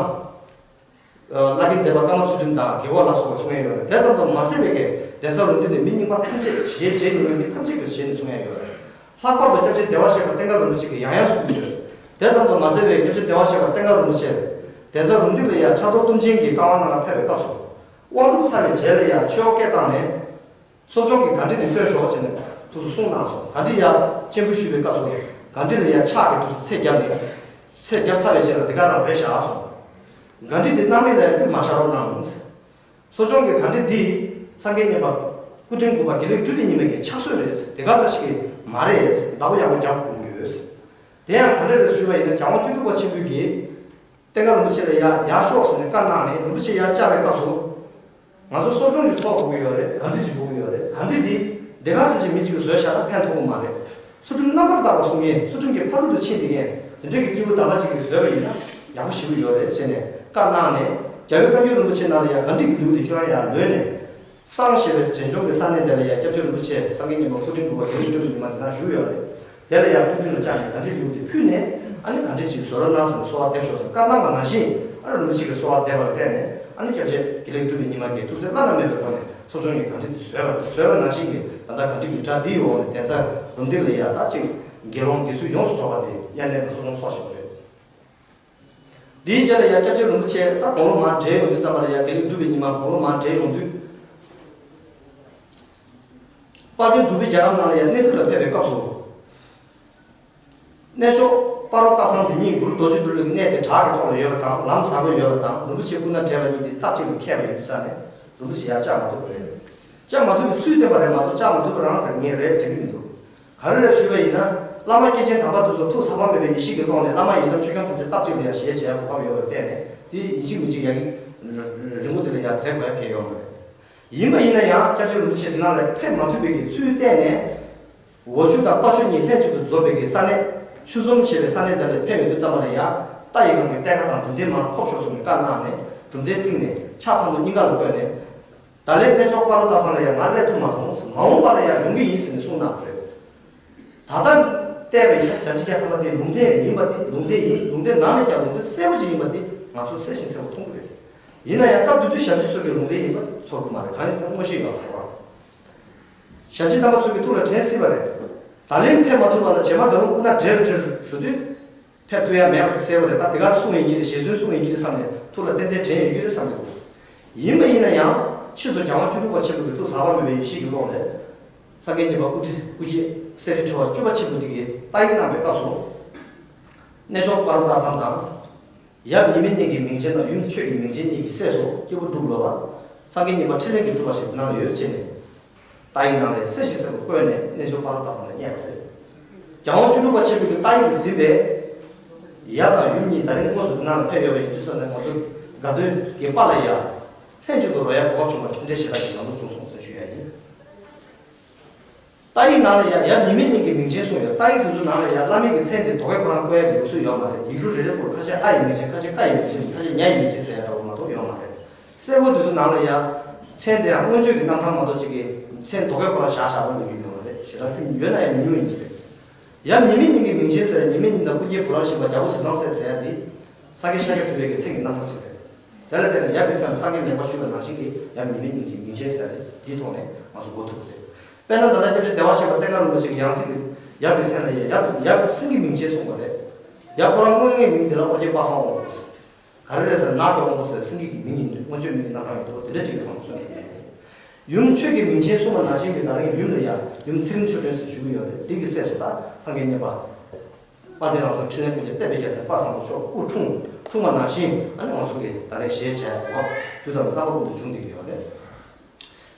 བླ་རྒན་སྡེ་པ་ཀརྨ་ཚུལ་ཁྲིམས་དང་རྒྱལ་བ་ལ་སོགས་པ་གསུང་ཡ་ཡོད་རེད། དེ་ཙམ་དུ་མ་ཟད་པའི་གི་གདན་ས་རུམ་བཏེགས་ནས་མི་རྙིང་པ་ཐམས་ཅད་ཞལ་མཇལ་མྱོང་བའི་མི་ཐམས་ཅད་ཀྱི་ཞལ་ནས་གསུང་ཡ་ཡོད་རེད། ལྷག་པར་དུ་སྐྱབས་རྗེ་བདེ་བར་གཤེགས་པ་བསྟན་དགའ་རིན་པོ་ཆེ་གིས་ཡང་ཡང་གསུང་གི་ཡོད། དེ་ཙམ་དུ་མ་ཟད་པའི་སྐྱབས་རྗེ་བདེ་བར་གཤེགས་པ་བསྟན་དགའ་རིན་པོ་ཆེ་གདན་ས་རུམ་བཏེགས་ལ་ཡང་ཕྱག་རྡོར་གཏུམ་ཆེན་གྱི་བཀའ་དབང་གནང་ལ་ཕེབས་པའི་སྐབས་སུ། དབང་སྒྲུབ་ཚར་བའི་རྗེས་ལ་ཡང་མཆོད་པ་སྐད་བཏང་ནས། གསོ་སྦྱོང་གི་གར་ཁྲིད་འདི་སྟོན་ཤོག་ཅེས་ནས་ཐུགས་སུ་གསུངས་གནང་སོང་། གར་ཁྲིད་ཡར་སྤྱན་འབུལ་ཞུས་པའི་སྐབས་སུ། གར་ཁྲིད་ལ་ཡར་ཕྱག་གིས་ཐུགས་སུ་ཚད་བརྒྱབ་ནས། ཚད་བརྒྱབ་ཚར་བའི་རྗེས་ལ་འདི་ག་རང་རེད་བཞག་གསུངས། གར་ཁྲིད་འདི་སྣང་མེད་ལ་ཡར་བསྐུལ་མ་བཞག་རོགས་གནང་ཟེར། གསོ་སྦྱོང་གི་གར་ཁྲིད་འདི་སངས་རྒྱས་མཉན་པ་སྐུ་ཕྲེང་དགུ་པ་དགེ་ལེགས་གྲུབ་པའི་ཉི་མ་གི་ཕྱག་སྲོལ་རེད། དེ་ག་ཚ་ཞིག་གི་མ་རེད། བདག་པོ་ཡག་པོ་རྒྱབ་དགོས་ཀྱི་ཡོད། དེ་ཡང་ག་འདྲ་རེད་ཞུས་པ་ཡིན་ན། རྒྱལ་དབང་བཅུ་དྲུག་པ་ཆེན་པོས་ཀྱིས་བསྟན་དགའ་རིན་པོ་ཆེ་ལ་ཡར་ཡར་ཤོག་ཟེར་ནས་བཀའ་གནང་ནས། རིན་པོ་ཆེ་ཡར་བཅར་བའི་སྐབས་སུ། ང་ཚོ་གསོ་སྦྱོང་གི་ཚོགས་དགོས་ཀྱི་ཡོད་རེད། གར་ཁྲིད་ཅིག་དགོས་ཀྱི་ཡོད་རེད། གར་ཁྲིད་འདི་སྡེ་ཁག་ཚ་ཞིག་མི་གཅིག་གིས་བཟོས་བཞག་ན་ཕན་ཐོགས་ཀྱི་མ་རེད། ཚུལ་ཁྲིམས་རྣམ་པར་དག་པ་སྲུང་མཁན། ཚུལ་ཁྲིམས་ཀྱི་ཕ་རོལ་ཏུ་ཕྱིན་བསྡད་མཁན་དེ་འདྲ་གི་སྐྱེས་བུ་དམ་པ་ཅིག་གིས་བཟོས་པ་ཡིན་ན་ཡག་པོ་ཞེ་པོ་ཡོད་རེད་ཟེར་ནས་བཀའ་གནང་ནས། རྒྱལ་བའི་བཀའ་འགྱུར་རིན་པོ་ཆེ་ནང་ལ་ཡང་གར་ཁྲིད་ཀྱི་ལེའུ་དེ་ཁྱོད་རང་ཡར་ལོན་ནས། བསང་ཞེས་པའི་དྲན་སྦྱོང་གི་ས་གནས་དེ་ལ་ཡང་སྐྱབས་རྗེ་རིན་པོ་ཆེ་སངས་རྒྱས་མཉན་པ་སྐུ་ཕྲེང་དགུ་པ་དགེ་ལེགས་གྲུབ་པའི་ཉི་མ་དེ་ན་བཞུགས་ཡོད་རེད། དེ་ལ་ཡང་སྐུ་མདུན་ལ་བཅར་ནས་གར་ཁྲིད་ལེའུ་དེ་ཕུལ་ནས། ཨ་ནི་གར་ཁྲིད་ཅིག་བཟོ་རོགས་གནང་ཟེར་ནས་གསོལ་བ་འདེབས་ཤོག་ཟེར་བཀའ་གནང་བ་ནང་བཞིན། ཨ་ནི་རིན་པོ་ཆེ་གིས་གསོལ་བ་འདེབས་པ་ལ་བརྟེན་ནས། ཨ་ནི་སྐྱབས་རྗེ་དགེ་ལེགས་གྲུབ་པའི་ཉི་མ་གིས་ཐུགས་བརྩེ་བླ་ན་མེད་པའི་སྒོ་ནས་ཚོགས་ཆུང་གི་གར་ཁྲིད་དེ་བཟོས་པ་རེད། བཟོས་པ་ནང་བཞིན་གྱི་ད་ལྟ་གར་ཁྲིད་ཀྱི་སྒྲ་འདིའི་འོག་ནས་གདན་ས་རུམ་བཏེག་ལ་ཡ་ད་ཅིག་དགེ་སློང་དགེ་ཚུལ་ཡོངས་སུ་རྫོགས་པ་དེ་དབྱར་གནས་ལ་གསོ་སྦྱོང་ཚོགས་བཞག་པ་རེད། དེའི་རྗེས་ལ་ཡང་སྐྱབས་རྗེ་རིན་པོ་ཆེ་ད་དགུང་ལོ་མར་བགྲེས་ཡོང་དུས་ཙམ་པ་ལ་ཡང་དགེ་ལེགས་གྲུབ་པའི་ཉི་མ་དགུང་ལོ་མར་བགྲེས་ཡོང་དུས། དཔལ་ལྡན་འབྲུག་པའི་རྒྱལ་ཁབ་ནང་ལ་ཡང་གནས་གཟིམ་ལ་ཕེབས་པའི་སྐབས་སུ། གནས་མཆོག་སྤ་རོ་སྟག་ཚང་དེ་ཉིད་གུ་རུ་རྡོ་རྗེ་སྤྲུལ་པའི་གནས་དེ་བྲག་གི་ཐོག་ལ་ཡོད་པ་དང་། ལམ་བཟང་པོ་ཡོད་པ་དང་། རིན་པོ་ཆེ་སྐུ་ན་བགྲེས་པ་གཉིས་དེ་སྟབས་གཅིག་ལ་མཁས་པ་ཡིན་དུས་ཙང་ནས། རིན་པོ་ཆེ་ཡར་བཅར་མ་ཐུབ་པ་རེད། བཅར་མ་ཐུབ་པའི་ཚུལ་བསྟན་པ་རེད་མ་གཏོགས། བཅར་མ་ཐུབ་པ་རང་དང་ངས་རེད་དྲན་གྱི་མི་འདུག་ག་རེ་རེད་ཞུས་པ་ཡིན་ན། བླ་མ་སྐྱེས་ཆེན་དམ་པ་དེ་ཚོ་ཐུགས་ཟག་པ་མེད་པའི་ཡེ་ཤེས་ཀྱི་ཀློང་ནས། བླ་མ་ཡི་དམ་ཆོས་སྐྱོང་ཐམས་ཅད་སྟབས་གཅིག་ལ་ཡང་ཞལ་མཇལ་ཡག་གོ་སྐབས་ཡོད་པར་བརྟེན་ནས། དེ་ཡིན་གཅིག་མིན་གཅིག་ཡང་རིང་པོ་དེ་ལ་ཡང་མཛད་དགོས་ཡ་གང་ཡང་ཡོད་མ་རེད། ཡིན་པ་ཡིན་ན་ཡང་སྐྱབས་རྗེ་རིན་པོ་ཆེ་དེ་ནང་ལ་ཕེབས་མ་ཐུབ་པའི་གི་ཚུལ་བསྟན་ནས། འོ་ཆུ་དང་སྤ་ཆུ་གཉིས་ལྷན་ཅིག་ཏུ་འཛོམས་པའི་གི་ས་གནས། ཆུ་འཛོམས་ཞེས་པའི་ས་གནས་དེ་ལ་ཕེབས་ཡོང་དུས་ཙམ་པ་ལ་ཡང་། རྟ་ཡི་སྒང་གི་གཏད་ཁ་དང་གྲུབ་མཐའི་མར་ཕོབ་ཤོག་གསུངས་ནས་བཀའ་གནང་ནས། གྲུབ་མཐའི་སྟེང་ནས་ཕྱག་ཐམ་ཐོ་སྙིང་ག་ལ་བཀོད་ནས། ད་ལན་གནས་མཆོག་སྤ་རོ་སྟག་ཚང་ལ་ཡང་ང་སླེབས་ཐུབ་མ་སོང་། མ་འོངས་པ་ལ་ཡང་ཡོང་གི་ཡིན་ཟེར་ནས་གསུངས་གནང་བ་རེད། ད་ལྟ་བལྟས་པ་ཡིན་ན་བརྒྱ་ཆ་བརྒྱ་ཐམ་པ་དེ་ལུང་བསྟན་ཡིན་པ་དེ། ལུང་བསྟན་ཡིན། ལུང་བསྟན་ནང་ནས་ཀྱང་ལུང་བསྟན་གསལ་པོ་ཅིག་ཡིན་པ་དེ་ང་ཚོས་གསལ་ཞིང་གསལ་པོ་མཐོང་གི་རེད། ཡིན་ན་ཡང་སྐབས་དེ་དུས་ཞབས་ཕྱི་ཚོ་གི་ལུང་བསྟན་ཡིན་པ་ཚོར་གི་མ་རེད། གང་ཡིན་ཟེར་ན་མངོན་ཤེས་ཡོད་པ་རེད། ཞབས་ཕྱི་རྣམ་པ་ཚོ་གི་ཐུགས་ལ་དྲན་སྲིད་པ་རེད། ད་ལན་ཕེབས་མ་ཐུབ་པ་ལ་རྗེས་མ་ད་རུང་སྐུ་ན་བགྲེས་རུ་བགྲེས་རུ་ཞུ་དུས། ཕེབས་ཐུབ་ཡ་མེད་པ་དེ་གསལ་པོ་རེད། ད་དེ་ག་གསུང་ཡིན་གྱི་རེད། ཞལ་རྫུན་གསུང་ཡིན་གྱི་རེད་བསམ་ནས་ཐུགས་ལ་ཏན་ཏན་དྲན་ཡོད་ཀྱི་རེད་བསམ་གྱི་འདུག་ཡིན་པ་ཡིན་ན་ཡང་ཕྱིས་སུ་རྒྱལ་དབང་བཅུ་དྲུག་པ་ཆེན་པོ་གི་ཐུགས་ཟག་པ་མེད་པའི་ཡེ་ཤེས་ཀྱི་ཀློང་ནས། སངས་རྒྱས་མཉན་པ་སྐུ་ཕྲེང་སྐུ་སྐྱེ་སེ་ར་ཁྲི་པ་བཅུ་པ་ཆེན་པོ་དེ་གིས་བརྟག་གཡེང་གནང་བའི་སྐབས་སུ། གནས་མཆོག་སྤ་རོ་སྟག་ཚང་དང་། ཡབ་ཉི་མའི་གཉེན་གྱི་མིང་ཅན་དང་ཡུམ་ཆོས་ཀྱི་མིང་ཅན་གཉིས་ཀྱི་སྲས་སུ་སྐྱེས་བུ་དྲུག་ལོ་པ། སངས་རྒྱས་མཉན་པ་འཕྲིན་ལས་ཀྱི་སྒྲུབ་པ་ཞིག་ནང་ཡོད་ཅེས་ནས། རྟ་ཡི་ནང་ལས་གསལ་ཞིང་གསལ་པོ་བཀོད་ནས་གནས་མཆོག་སྤ་རོ་སྟག་ཚང་ལ་བསྙེན་པ་རེད། རྒྱལ་དབང་བཅུ་དྲུག་པ་ཆེན་པོ་གི་རྟ་ཡི་གཟིམ་པས། ཡབ་དང་ཡུམ་གཉིས་ད་རིང་དངོས་སུ་འདི་ནང་ལ་ཕེབས་ཡོད་པ་ཡིན་དུས་ཙམ་ནས། ང་ཚོ་དགའ་སྟོན་གྱི་དཔལ་ལ་ཡང་ལྷན་ཅིག་ཏུ་རོལ་ཡ་གོ་སྐབས་བྱུང་བ་ལ་ཕྱི་འབྲེལ་ཞེ་དྲག་གི་ལམ་ལུགས་བྱུང་སོང་ཟེར་ཞུ་ཡ་ཡིན། རྟ་ཡི་ནང་ལ་ཡང་ཡབ་ཉི་མའི་གཉེན་གྱི་མིང་ཅན་གསུངས་ཡོད། རྟ་ཡི་དེ་ཚོའི་ནང་ལ་ཡང་བླ་མའི་གི་མཚན་དེ་རྡོ་སྐས་ཁོ་རང་བཀོད་ཡ་གི་ལུགས་སྲོལ་ཡོད་མ་རེད། ཡིག་འབྲུ་རེ་རེ་སྐོར་ཁ་ཤས་ཨ་ཡི་མིང་ཅན། ཁ་ཤས་ཀ་ཡི་མིང་ཅན། ཁ་ཤས་ཉ་ཡི་མིང་ཅན་ཟེར་ཡ་འདྲ་བོ་མ་གཏོགས་ཡོད་མ་རེད། སྲས་པོ་དེ་ཚོའི་ནང་ལ་ཡང་མཚན་དེ་ཡང་མངོན་བརྗོད་ཀྱི་རྣམ་གྲངས་མ་གཏོགས་གཅིག་གི་མཚན་རྡོ་སྐས་ཁོ་རང་བཞག་བཞག་པ་ལ་ཡོད་ཡོད་མ་རེད། ཞེ་དྲག་ཅུང་ཡོད་ན་ཡང་ཉུང་ཉུང་ཡིན་གྱི་རེད། ཡབ་ཉི་མའི་གཉེན་གྱི་མིང་ཅན་ཟེར་ཡ། ཉི་མའི་གཉེན་དང་སྐུ་སྐྱེ་བུ་རམ་ཤིང་པ་རྒྱལ་པོ་ཟས་གཙང་སྲས་ཟེར་ཡ་འདི་སངས་རྒྱས་ཤཱཀྱ་ཐུབ་པའི་གི་མཚན་གྱི་རྣམ་གྲངས་ཤིག་རེད། དེ་ལ་བརྟེན་ནས་ཡབ་ཀྱི་མཚན་ལ་སངས་རྒྱས་ལེགས་པར་ཞུས་པ་ནང་བཞིན་གྱི་ཡབ་ཉི་མའི་གཉེན་གྱི་མིང་ཅན་ཟེར་ཡ་རེད། འདིའི་ཐོག་ནས་ང་ཚོ་གོ་ཐུབ་ཀྱི་རེད། དཔེར་ན་ད་ལྟ་སྐྱབས་རྗེ་བདེ་བར་གཤེགས་པ་བསྟན་དགའ་རིན་པོ་ཆེ་གི་ཡང་སྲིད་ཀྱི་ཡབ་ཀྱི་མཚན་ལ་ཡ་ཡབ་ཡབ་སེང་གེའི་མིང་ཅན་གསུངས་པ་རེད། ཡབ་ཁོ་རང་དངོས་གནས་མིང་འདི་ལ་ཨོ་རྒྱན་པ་སངས་དབང་པོ་ཟེར། ག་རེ་རེད་ཟེར་ན། ནགས་ཀྱི་དབང་པོ་ཟེར་སེང་གེ་གི་མིང་ཡིན་དུས་མངོན་བརྗོད་མིང་གི་རྣམ་གྲངས་ཡིན་དུས་དེ་འདྲ་ཅིག་གི་ཐོག་ནས་གསུངས་ཡོད་རེད། ཡུམ་ཆོས་ཀྱི་མིང་ཅན་གསུངས་པ་ནང་བཞིན་གྱི་ད་རིང་ཡུམ་ལ་ཡང་ཡུམ་ཚེ་རིང་ཆོས་སྒྲོན་ཟེར་ཞུ་གི་ཡོད་རེད། འདི་གི་སྲས་སུ་ད་སངས་རྒྱས་མཉན་པ། དཔལ་ལྡན་རང་བྱུང་འཕྲིན་ལས་ཀུན་ཁྱབ་བསྟན་པའི་རྒྱལ་མཚན་དཔལ་བཟང་པོ་མཆོག་སྐུ་འཁྲུངས་འཁྲུངས་པ་ནང་བཞིན། ཨ་ནི་ང་ཚོ་གི་ད་རིང་ཞལ་མཇལ་བ་དུས་དང་རྣམ་པ་ཀུན་ཏུ་བྱུང་བསྡད་ཀྱི་ཡོད་རེད།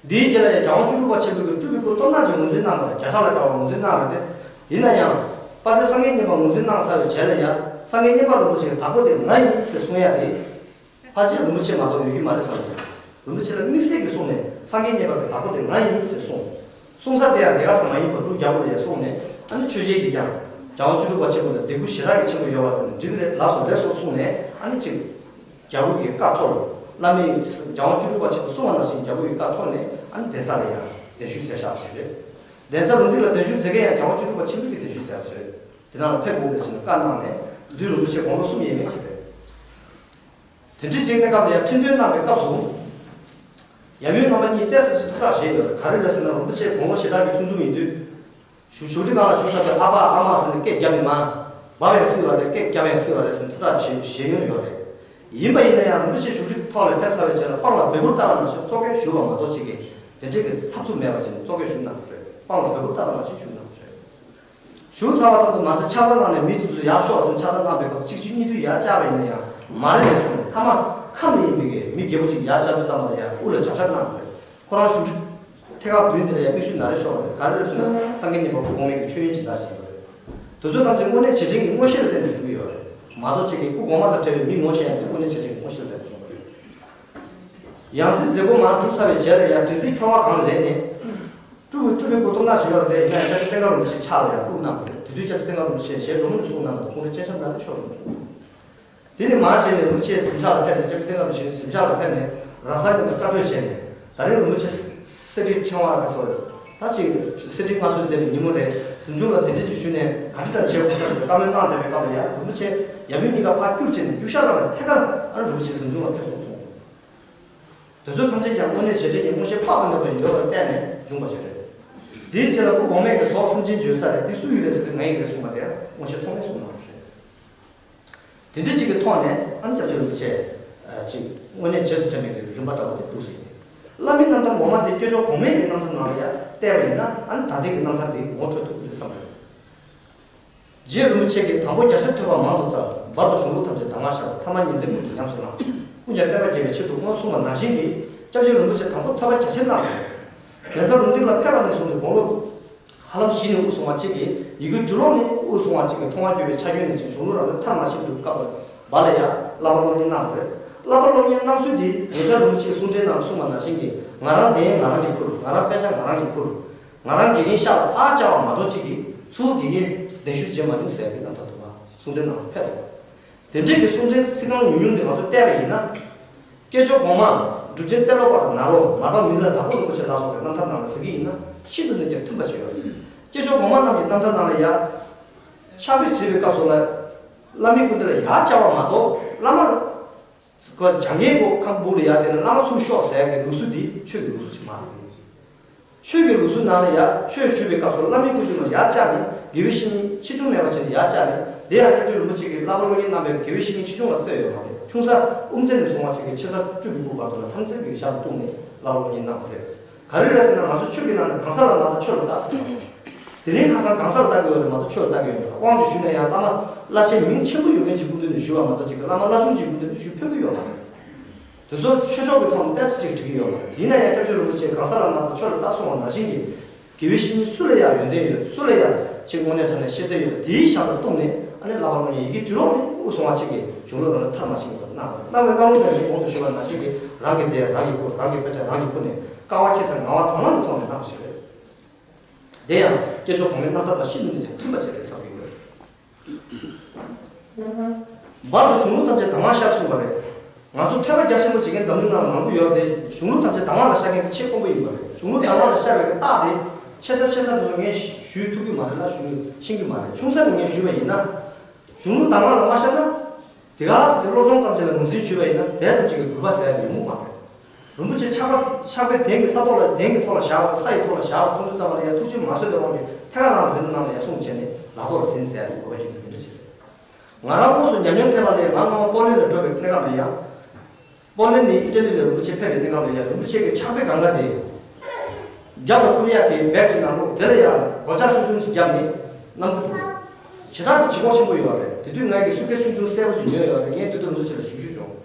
འདིའི་རྗེས་ལ་ཡང་རྒྱལ་དབང་བཅུ་དྲུག་པ་ཆེན་པོ་གིས་སྤྲུལ་པའི་སྐུ་སྟོབས་ནག་ཅིག་ངོས་འཛིན་གནང་བ་དང་། བརྒྱ་ཕྲག་ལ་དཀར་བ་ངོས་འཛིན་གནང་བ་རེད་དེ། ཡིན་ན་ཡང་། དཔལ་ལྡན་སངས་རྒྱས་མཉན་པ་ངོས་འཛིན་གནང་ཚར་བའི་རྗེས་ལ་ཡང་། སངས་རྒྱས་མཉན་པ་རིན་པོ་ཆེ་གི་བདག་པོ་དེ་ང་ཡིན་ཟེར་གསུང་ཡ་དེ། ཕལ་ཆེར་རིན་པོ་ཆེ་མ་གཏོགས་ཡོད་ཀྱི་མ་རེད་བསམ་ཡོད། རིན་པོ་ཆེ་ལ་དམིགས་བསལ་གྱིས་གསུངས་ནས། སངས་རྒྱས་མཉན་པ་གི་བདག་པོ་དེ་ང་ཡིན་ཟེར་གསུངས། གསུང་ས་དེ་ཡང་དེ་ག་ས་མ་ཡིན་པ་འབྲུག་རྒྱལ་པོ་ལ་ཡང་གསུངས་ནས། ཨ་ནི་ཆོས་རྒྱལ་གྱིས་ཀྱང་རྒྱལ་དབང་བཅུ་དྲུག་པ་ཆེན་པོ་ལ་དད་གུས་ཞེ་དྲག་གི་ཆེན་པོ་ཡོད་པ་དང་། འགྲིག་གི་རེད། ལགས་སོ་ལགས་སོ་གསུངས་ནས། ཨ་ནི་ཅིག་རྒྱལ་པོ་གི་བཀའ་འཁྲོལ། བླ་མས་རྒྱལ་དབང་བཅུ་དྲུག་པ་ཆེན་པོ་གསུངས་པ་ནང་བཞིན་རྒྱལ་པོ་གི་བཀའ་འཁྲོལ་ནས། ཨ་ནི་གདན་ས་ལ་ཡང་གདན་ཞུས་མཛད་བཞག་པ་ཞིག་རེད། གདན་ས་རུམ་བཏེག་ལ་གདན་ཞུས་མཛད་མཁན་ཡང་རྒྱལ་དབང་བཅུ་དྲུག་པ་ཆེན་པོ་གིས་གདན་ཞུས་མཛད་པ་ཞིག་རེད། དེ་ནང་ལ་ཕེབས་དགོས་རེད་ཟེར་ནས་བཀའ་གནང་ནས། དེ་དུས་རིན་པོ་ཆེ་དགུང་ལོ་གསུམ་ཡས་མས་ཅིག་རེད། དེ་འདྲ་ཅིག་གནས་སྐབས་ལ་ཡང་ཁྲི་འདོན་གནང་བའི་སྐབས་སུ། ཡབ་ཡུམ་རྣམ་པ་གཉིས་ཏོག་ཙམ་ཅིག་ཐུགས་ཁྲག་བཞེས་ཡོད་རེད། ག་རེ་རེད་ཟེར་ན། རིན་པོ་ཆེ་དགུང་ལོ་ཞེ་དྲག་གི་ཆུང་ཆུང་ཡིན་དུས། བཞུགས་བཞུགས་ཁྲི་སྒང་ལ་བཞུགས་ས་དེ་ཨ་ཕ་ཨ་མ་ཟེར་ནས་སྐད་རྒྱབ་ཡིན་མ། འབབ་ཡང་སྲིད་པ་རེད། སྐད་རྒྱབ་ཡང་སྲིད་པ་རེད་ཟེར་ནས་ཐུགས་ཁྲག་བཞེས་བཞེས་མྱོང་ཡོད་རེད། ཡིན་པ་ཡིན་ན་ཡང་རིན་པོ་ཆེ་བཞུགས་ཁྲི་ཐོག་ལ་ཕེབས་ཚར་བའི་རྗེས་ལ་སྤང་ལ་འབད་འབུར་བཏབ་པ་ནང་བཞིན་གཙོ་སྐྱོང་ཞུས་པ་མ་གཏོགས། ཅིག་གིས་དེ་འདྲའི་གི་འཚབ་འཚུབ་མེད་པ་བྱས་ནས་གཙོ་སྐྱོང་ཞུས་གནང་བ་རེད། སྤང་ལ་འབད་འབུར་བཏབ་པ་ནང་བཞིན་ཞུས་གནང་བ་རེད། ཞུ་ཚར་བ་ཙམ་དུ་མ་ཟད། ཕྱག་བརྡ་གནང་ནས་མི་དེ་ཚོ་ཡར་ཤོག་ཟེར་ཕྱག་བརྡ་གནང་བའི་སྐབས་སུ། གཅིག་བྱས་གཉིས་བྱས་ཡར་བཅར་བ་ཡིན་ན་ཡང་མ་རེད་ཅེས་གསུངས་ནས། མཐའ་མ། ཁམས་ནས་ཡིན་པའི་མི་རྒད་པོ་ཅིག་ཡར་བཅར་དུས་ཙམ་པ་ལ་ཡང་དབུ་ལ་བྱབ་ཤ་གནང་དགོས། ཁོ་རང་བཞུགས་ཁྲི་ཐད་ཀར་མདུན་དེ་ལ་ཡང་མིག་ཆུ་ན་རེ་ཤོར་བ་རེད། ག་རེ་རེད་ཟེར་ན་སངས་རྒྱས་མཉན་པ་སྐུ་གོང་མའི་གི་མཆོད་ཡོན་སྦྱིན་བདག་ཞིག་ཡིན་པ་རེད། དེ་ཚོ་ཐམས་ཅད་དངོས་གནས་བྱེད་བྲལ་གྱི་མངོན་ཤེས་ལ་བརྟེན་ནས་བྱུང་གི་ཡོད་རེད། མ་གཏོགས་ཅིག་གིས་སྐུ་གོང་མ་དང་འབྲེལ་བའི་མི་ངོ་ཤེས་ཡ་དེ་དངོས་གནས་བྱེད་བྲལ་གྱི་མངོན་ཤེས་ལ་བརྟེན་ནས་བྱུང་བ་རེད། ཡང་སྲིད་མཛད་སྒོ་མར་གྲུབ་ཚར་བའི་རྗེས་ལ་ཡང་དྲི་ཟའི་ཁྱོར་བ་གང་ལེན་ནས། སྤྲུལ་པའི་སྤྲུལ་པའི་སྐུ་སྟོང་ཕྲག་བཞི་ཡོད་རེད། ཡིན་ན་ཡང་སྐྱབས་རྗེ་བསྟན་དགའ་རིན་པོ་ཆེ་ཕྱག་ལ་ཡང་བླུགས་གནང་བ་རེད། དེ་དུས་སྐྱབས་རྗེ་བསྟན་དགའ་རིན་པོ་ཆེ་ཞལ་འགྲོ་མུ་ནས་གསུངས་གནང་ནས་ཁོང་རང་སྤྱན་ཆབ་ནང་ལ་ཤོར་སོང་ཟེར། དེ་ནས་མར་བྱས་ནས་རིན་པོ་ཆེ་གཟིམ་ཤག་ལ་ཕེབས་ནས། སྐྱབས་རྗེ་བསྟན་དགའ་རིན་པོ་ཆེ་གཟིམ་ཤག་ལ་ཕེབས་ནས་རང་སར་ཀྱང་བཀའ་གྲོས་བྱས་ནས། ད་རིང་རིན་པོ་ཆེ་གསེར་ཁྲིའི་ཕྲེང་བ་ལ་ག་སོ་རེད། ད་ཅིག་གསེར་ཁྲི་མངའ་གསོལ་མཛད་པའི་ཉིན་མོ་རེད། གཟིམ་ཆུང་ལ་གདན་འདྲེན་ཅིག་ཞུས་ནས་ག་འདྲ་འདྲ་བྱེད་དགོས་ས་རེད་ཟེར་བཀའ་མོལ་གནང་བསྡད་པའི་སྐབས་ལ་ཡང་རིན་པོ་ཆེ་ཡབ་ཡུམ་གཉིས་ཀ་ཕར་བསྐྱུར་བྱས་ནས་རྒྱུག་ཤར་ལ་ནས་ཐད་ཀར་ཨ་རིན་པོ་ཆེ་གཟིམ་ཆུང་ལ་ཕེབས་སོང་གསུངས། དེ་ཚོ་ཐམས་ཅད་ཀྱང་དངོས་གནས་བྱེད་བྲལ་གྱི་མངོན་ཤེས་དཔག་ཏུ་མེད་པ་ཡིན་པའི་བར་བརྟེན་ནས་འབྱུང་བ་ཞིག་རེད། དེའི་རྗེས་ལ་སྐུ་གོང་མས་ཀྱི་ཟོག་སེམས་ཅན་འཇོལ་ས་རེད། འདི་སུ་ཡི་རེད་ཟེར་དུས་ང་ཡི་རེད་གསུངས་པ་དེ་ཡང་མངོན་ཤེས་ཐོགས་མེད་གསུངས་གནང་བ་རེད། དེ་འདྲ་ཅིག་གི་ཐོག་ནས་ཨ་ནི་སྐྱབས་རྗེ་རིན་པོ་ཆེ་ཅིག་དངོས་གནས་རྗེས་སུ་དྲན་པའི་གི་རིམ་པ་འདྲ་བོ་དེ་འདུག་ཟེར་ནས། བླ་མའི་རྣམ་ཐར་ངོ་མ་དེ་སྐྱེས་མཆོག་གོང་མའི་གི་རྣམ་ཐར་ནང་ལ་ཡང་བལྟས་པ་ཡིན་ན། ཨ་ནི་ད་ལྟའི་གི་རྣམ་ཐར་དེ་ངོ་འཕྲོད་ཐུབ་ཀྱི་རེད་བསམ་རེད། རྗེ་རིན་པོ་ཆེ་གིས་དང་པོ་རྒྱ་ཆེར་ཐོས་པ་མང་དུ་བཙལ། བར་དུ་གཞུང་ལུགས་ཐམས་ཅད་གདམས་ངག་ཤར། ཐ་མ་ཉིན་མཚན་ཀུན་ཏུ་ཉམས་སུ་བླངས། ཀུན་ཀྱང་བསྟན་པ་རྒྱས་པའི་ཕྱིར་དུ་སྔོན་གསུངས་པ་ནང་བཞིན་གྱི་སྐྱབས་རྗེ་རིན་པོ་ཆེ་དང་པོ་ཐོས་པ་རྒྱ་ཆེར་གནང་བ་རེད། གདན་ས་ལུང་བསྟན་ལ་ཕེབས་པ་ནས་བཟུང་སྟེ་དགུང་ལོ་ཧ་ལམ་བཞི་ནས་དབུ་བཟུང་བ་གཅིག་གིས་ཡི་གེ་འབྲི་ཀློག་ནས་དབུ་བཟུང་བ་གཅིག་གིས་མཐོང་བ་བརྒྱུད་པའི་ཕྱག་རྒྱུན་ནས་ཅིག་གཞུང་ལུགས་རབ་གནས་མཐར་མ་ཕྱིན་དུས་སྐབས་བར་ལ་ཡང་བསླབ་པ་སློབ་གཉེར་གནང་བ་རེད། བསླབ་པ་སློབ་གཉེར་གནང་ཚུལ་འདི་ཉེ་ཆར་རིན་པོ་ཆེའི་གསུང་འཕྲིན་ནང་གསུངས་པ་ནང་བཞིན་གྱི་ང་རང་གདན་ང་རང་གིས་ཁུར། ང་རང་དཔེ་ཆ་ང་རང་གིས་ཁུར། ང་རང་དགེ་རྒན་ཤག་ལ་ཕར་བཅར་བ་མ་གཏོགས་གཅིག་གིས་ཚུར་དགེ་རྒན་གདན་ཞུ་བྱེད་མ་མྱོང་ཟེར་ཡག་གི་རྣམ་ཐར་འདུག་པ། གསུང་འཕྲིན་ནང་ཕེབས་འདུག་པ། དེ་འདྲའི་གི་གསུང་འཕྲིན་ཚིག་རྐང་ཉུང་ཉུང་དེ་ང་ཚོས་བལྟས་པ་ཡིན་ན། སྐྱེས་མཆོག་གོང་མ་གྲུབ་ཆེན་ཏེ་ལོ་པ་དང་ནཱ་རོ་མར་པ་མི་ལ་དྭགས་པོ་རིན་པོ་ཆེ་ལ་སོགས་པའི་རྣམ་ཐར་རྣམས་ལ་གཟིགས་ཀྱི་ཡིན་ན་ཤིན་ཏུ་ནས་ཀྱང་མཐུན་པ་ཞིག་ཡོད་རེད། སྐྱེས་མཆོག་གོང་མ་རྣམས་ཀྱི་རྣམ་ཐར་ནང་ལ་ཡང་། ཕྱག་དཔེ་བྱེད་པའི་སྐབས་སུ་ལ། བླ་མའི་སྐུ་མདུན་ལ་ཡར་བཅར་བ་མ་གཏོགས་བླ་མ། ཁོ་སྦྱང་མཁན་པོ་ཁང་སྦུག་ལ་ཡར་བསྡད་ནས་བླ་མ་ཚུར་ཤོག་ཟེར་ཡག་གི་ལུགས་སྲོལ་འདི་ཆོས་ཀྱི་ལུགས་སྲོལ་ཞིག་མ་རེད། ཆོས་ཀྱི་ལུགས་སྲོལ་ནང་ལ་ཡང་ཆོས་ཞུ་བའི་སྐབས་སུ་བླ་མའི་སྐུ་མདུན་ལ་ཡར་བཅར་ནས་དགེ་བའི་བཤེས་གཉེན་ཆེ་ཆུང་མེད་པ་བྱས་ནས་ཡར་བཅར་ནས། དེ་ཡང་སྐྱབས་རྗེ་རིན་པོ་ཆེ་གིས་བསླབ་པ་སློབ་གཉེར་གནང་བའི་དགེ་བའི་བཤེས་གཉེན་ཆེ་ཆུང་ལ་ལྟོས་ཡོད་མ་རེད། ཆུང་ས་དབུ་མཛད་ནས་བཟུང་བ་ཅིག་གིས་ཆེ་ས་སྤྲུལ་པའི་སྐུ་བར་དུ་ལ་ཐམས་ཅད་ཀྱི་ཞབས་ལ་གཏུགས་ནས་བསླབ་པ་སློབ་གཉེར་གནང་བ་རེད། ག་རེ་རེད་ཟེར་ན་ང་ཚོ་ཆོས་ཀྱི་ནང་ནས་གང་ཟག་ལ་ལྟ་དང་ཆོས་ལ་ལྟ་ཟེར་བ་རེད། དེ་རིང་ཁ་སང་གང་ཟག་ལ་ལྟ་གི་ཡོད་རེད་མ་གཏོགས་ཆོས་ལ་ལྟ་གི་ཡོད་མ་རེད། དབང་ཆོག་ཞུས་ན་ཡང་བླ་མ་བླ་ཆེན་མིང་ཆེན་པོ་ཡོད་མཁན་ཅིག་སྐུ་མདུན་ནས་ཞུས་པ་མ་གཏོགས་ཅིག་གི་བླ་མ་བླ་ཆུང་ཅིག་སྐུ་མདུན་ནས་ཞུས་ཕོད་ཀྱི་ཡོད་མ་རེད། དེ་ཚོ་ཆོས་ཕྱོགས་ཀྱི་ཐོག་ནས་ཏོག་ཙམ་ཅིག་འགྲིག་གི་ཡོད་མ་རེད། ཡིན་ན་ཡང་སྐྱབས་རྗེ་རིན་པོ་ཆེས་གང་ཟག་ལ་ལྟ་དང་ཆོས་ལ་ལྟ་གསུངས་པ་ནང་བཞིན་གྱི། དགེ་བའི་བཤེས་གཉེན་སུ་ལ་ཡང་ཡོན་ཏན་ཡོད། སུ་ལ་ཡང་ཆེས་དངོས་གནས་དྲང་གནས་ཤེས་ཚད་ཡོད་པ་དེའི་ཞབས་ལ་གཏུགས་ནས། ཨ་ནི་བསླབ་པ་སློབ་གཉེར་ཡི་གེ་འབྲི་ཀློག་ནས་དབུ་བཟུང་བ་ཅིག་གིས་གཞུང་ལུགས་རང་ལ་མཐར་མ་ཕྱིན་པར་གནང་བ་རེད། གནང་བའི་གནང་ལུགས་དེ་ནི་གོང་དུ་ཞུས་པ་ནང་བཞིན་གྱི་རང་གི་གདན་རང་གིས་ཁུར། རང་གི་དཔེ་ཆ་རང་གིས་ཁུར་ནས་དཀའ་བ་ཁྱད་བསད་ངལ་བ་དང་བླངས་ཀྱི་ཐོག་ནས་གནང་བ་ཞིག་རེད། དེ་ཡང་སྐྱེས་མཆོག་གོང་མའི་རྣམ་ཐར་དང་ཤིན་ཏུ་ནས་ཀྱང་མཐུན་པ་ཞིག་རེད་བསམ་གྱི་ཡོད། བར་དུ་གཞུང་ལུགས་ཐམས་ཅད་གདམས་ངག་ཤར་གསུངས་པ་རེད། ང་ཚོ་ཐོས་པ་རྒྱ་ཆེན་པོ་བྱེད་མཁན་འཛམ་གླིང་ནང་ལ་མང་པོ་ཡོད་རེད་དེ། གཞུང་ལུགས་ཐམས་ཅད་གདམས་ངག་ལ་ཤར་མཁན་དེ་ཆེས་དཀོན་པོ་ཡིན་པ་རེད། གཞུང་ལུགས་གདམས་ངག་ལ་ཤར་བའི་རྟགས་དེ་ཆེ་ས་ཆེ་ས་དེ་ཚོ་ངས་ཞུས་ཐུབ་ཀྱི་མ་རེད་ལ། ཞུ་ཤེས་ཀྱི་མ་རེད། ཆུང་ས་ནས་ངས་ཞུས་པ་ཡིན་ན། གཞུང་ལུགས་གདམས་ངག་ལ་མ་ཤར་ན། དེ་ག་ཟེར་སློབ་སྦྱོང་ཙམ་ཞིག་ལ་ངོས་འཛིན་ཞུས་པ་ཡིན་ན་དེ་ཙམ་ཞིག་གི་དགོས་པ་ཟེར་ཡ་དེ་ཡོང་གི་མ་རེད། རིན་པོ་ཆེ་ཕྱག་པ་ཕྱག་དཔེ་གདན་གྱི་ས་ཐོག་ལ། གདན་གྱི་ཐོག་ལ་བཞག་པ། ས་ཡི་ཐོག་ལ་བཞག་པ་མཐོང་དུས་ཙམ་པ་ལ་ཡང་ཐུགས་རྗེ་མ་བཟོད་པའི་དབང་གིས་ཐད་ཀར་རང་འཛིན་གནང་ནས་ཡར་སྲུང་བྱས་ནས་ལག་ཐོག་ལ་ཟིན་ཟེར་ཡ་དེ་དགོས་པ་རྒྱུ་མཚན་དེ་འདྲ་ཞིག་རེད། ང་རང་དངོས་སུ་ཉམས་མྱོང་ཐེབས་པ་ལས། ང་སྔོན་མ་པོ་ལན་ལ་འགྲོ་བའི་གནས་སྐབས་ལ་ཡང་། པོ་ལན་ནས་ཨི་ཊ་ལི་ལ་རིན་པོ་ཆེ་ཕེབས་པའི་གནས་སྐབས་ལ་ཡང་རིན་པོ་ཆེ་གི་ཕྱག་དཔེ་སྒང་ག་དེ་རྒྱབ་ལ་ཁུར་ཡག་གི་བེག་ཅིག་ནང་བླུགས། དེ་ལ་ཡང་སྒོ་ལྕགས་ཆུང་ཆུང་ཅིག་བརྒྱབ་ནས་བསྣམས་ཀྱི་འདུག་ཞེ་དྲག་གི་ལྗིད་ཁོག་ཆེན་པོ་ཡོད་རེད། དེ་དུས་ང་གིས་སུ་ཀེ་སི་ཆུང་ཆུང་སེར་པོ་ཞིག་ཉོས་ཡོད་རེད། ངས་དེ་དུས་རིན་པོ་ཆེ་ལ་ཞུ་རྒྱུ་བྱུང་།